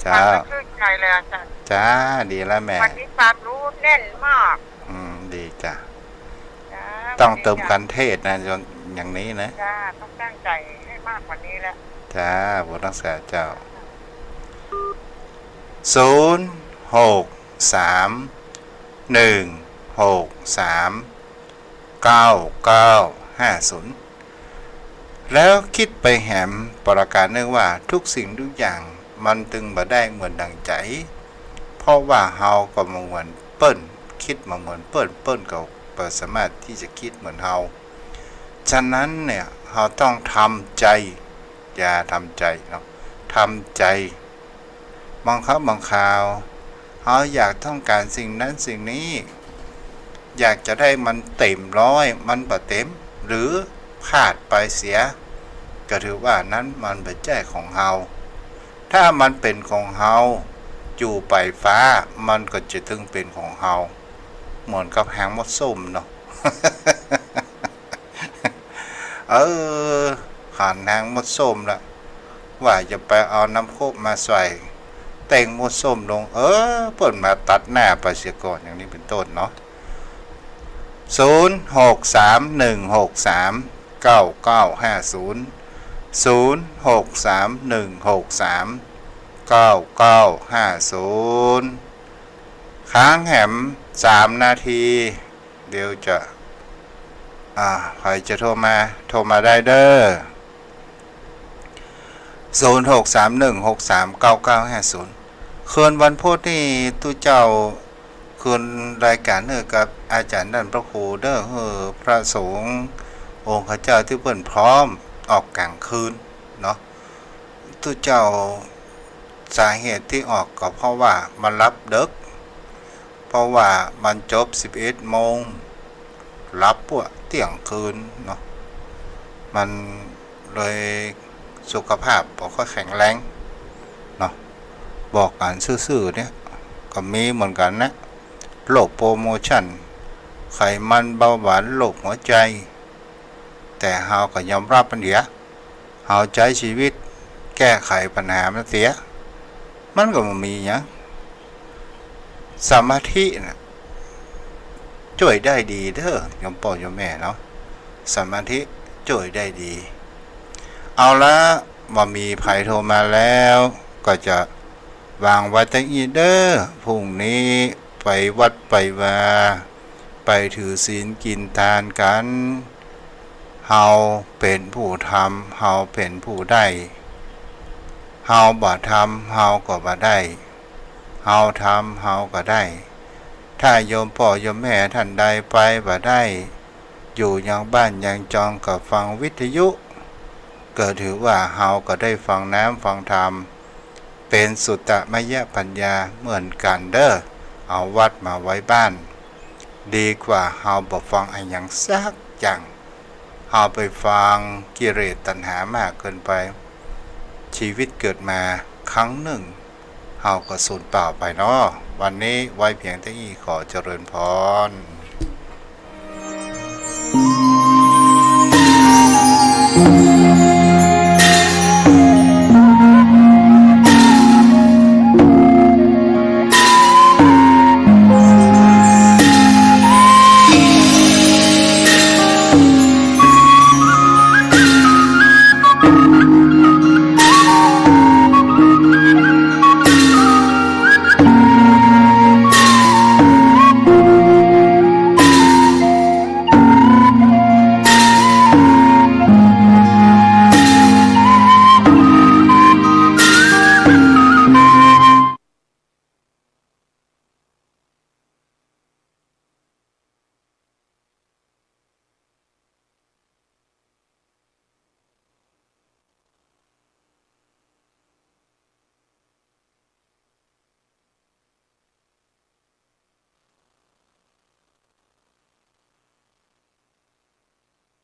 เจ้า ฟังแล้วชื่นใจเลยอาจ๋ารย์ จ้า ดีแล้วแม่ วันนี้ความรู้แน่นมาก อืม ดีจ้ะ จ้า ต้องเติมคันเทศน์นะ อย่างนี้นะ จ้า ต้องตั้งใจ๋ให้มากกว่านี้แล้ว จ้า บ่ต้องสาเจ้า ศูนย์ หก สาม หนึ่ง หก สาม เก้า เก้า ห้า ศูนย์ แล้วกึ๊ดไปแหมประก๋านนึ่งว่า ทุกสิ่งทุกอย่างมันตึงบ่ได้เหมือนดั่งใจ๋ เพราะว่าเฮาก็บ่เหมือนเปิ้น กึ๊ดบ่เหมือนเปิ้น เปิ้นก็บ่สามารถตี้จะกึ๊ดเหมือนเฮา ฉะนั้นเนี่ย เฮาต้องทำใจ๋ อย่าทำใจ๋เนาะ ทำใจ๋ บางครั้งบางคราว เฮาอยากต้องก๋านสิ่งนั้นสิ่งนี้ อยากจะได้มันเต๋มร้อย มันบ่เต๋ม หรือพลาดไปเสีย ก็ถือว่านั้นมันบ่ใจ้ของเฮา ถ้ามันเป๋นของเฮา อยู่ไปฟ้า มันก็จะตึงเป๋นของเฮา เหมือนกับหางมดส้มเนาะ เออ หันหางมดส้มละ ว่าจะไปเอาน้ำโคกมาใส่ เต้งมดส้มลง เออ เปิ้นมาตัดหน้าไปเสียก่อน อย่างนี้เป๋นต้นเนาะ ศูนย์ หก สาม หนึ่ง หก สาม เก้า เก้า ห้า ศูนย์ ศูนย์ หก สาม หนึ่ง หก สาม เก้า เก้า ห้า ศูนย์ ค้างแหมสามนาที เดี๋ยวจะ อ่า ใผจะโทรมา โทรมาได้เด้อ ศูนย์ หก สาม หนึ่ง หก สาม เก้า เก้า ห้า ศูนย์ คืนวันพุธนี่ตุ๊เจ้าคืนรายก๋านหื้อกับอาจ๋ารย์ต้านพระครูเด้อ หื้อพระสงฆ์องค์ข้าเจ้าตี้เปิ้นพร้อมออกก๋างคืนเนาะ ตุ๊เจ้าสาเหตุตี้ออกก็เพราะว่ามันหลับเดิ็ก เพราะว่ามันจบสิบเอ็ดโมง หลับปัวเตี้ยงคืนเนาะ มันเลยสุขภาพบ่ค่อยแข็งแรงเนาะ บอกกั๋นซื่อๆ เนี่ย ก็มีเหมือนกั๋นนะ โรคโปรโมชั่น ไขมันเบาหวาน โรคหัวใจ๋ แต่เฮาก็ยอมรับมันเหีย เฮาใจ๊ชีวิตแก้ไขปัญหามันเสีย มันก็บ่มีหยัง สมาธิน่ะจ้วยได้ดีเด้อ โยมป้อโยมแม่เนาะ สมาธิจ้วยได้ดี เอาละ บ่มีใผโทรมาแล้ว ก็จะวางไว้เต้าอี้เด้อ พรุ่งนี้ไปวัดไปวา ไปถือศีลกิ๋นตานกั๋น เฮาเป๋นผู้ทำ เฮาเป๋นผู้ได้ เฮาบ่ทำ เฮาก็บ่ได้ เฮาทำ เฮาก็ได้ ถ้าโยมป้อโยมแม่ต้านใดไปบ่ได้ อยู่ยังบ้านยังจองก็ฟังวิทยุ ก็ถือว่าเฮาก็ได้ฟังน้ำฟังธรรม เป๋นสุตตมยปัญญาเหมือนกั๋นเด้อ เอาวัดมาไว้บ้าน ดีกว่าเฮาบ่ฟังอะหยังสักอย่าง เฮาไปฟังกิเลสตัณหามากเกินไป ชีวิตเกิดมาครั้งนึ่ง เฮาก็สูญเปล่าไปเนาะ วันนี้ไว้เพียงเต้าอี้ ขอเจริญพร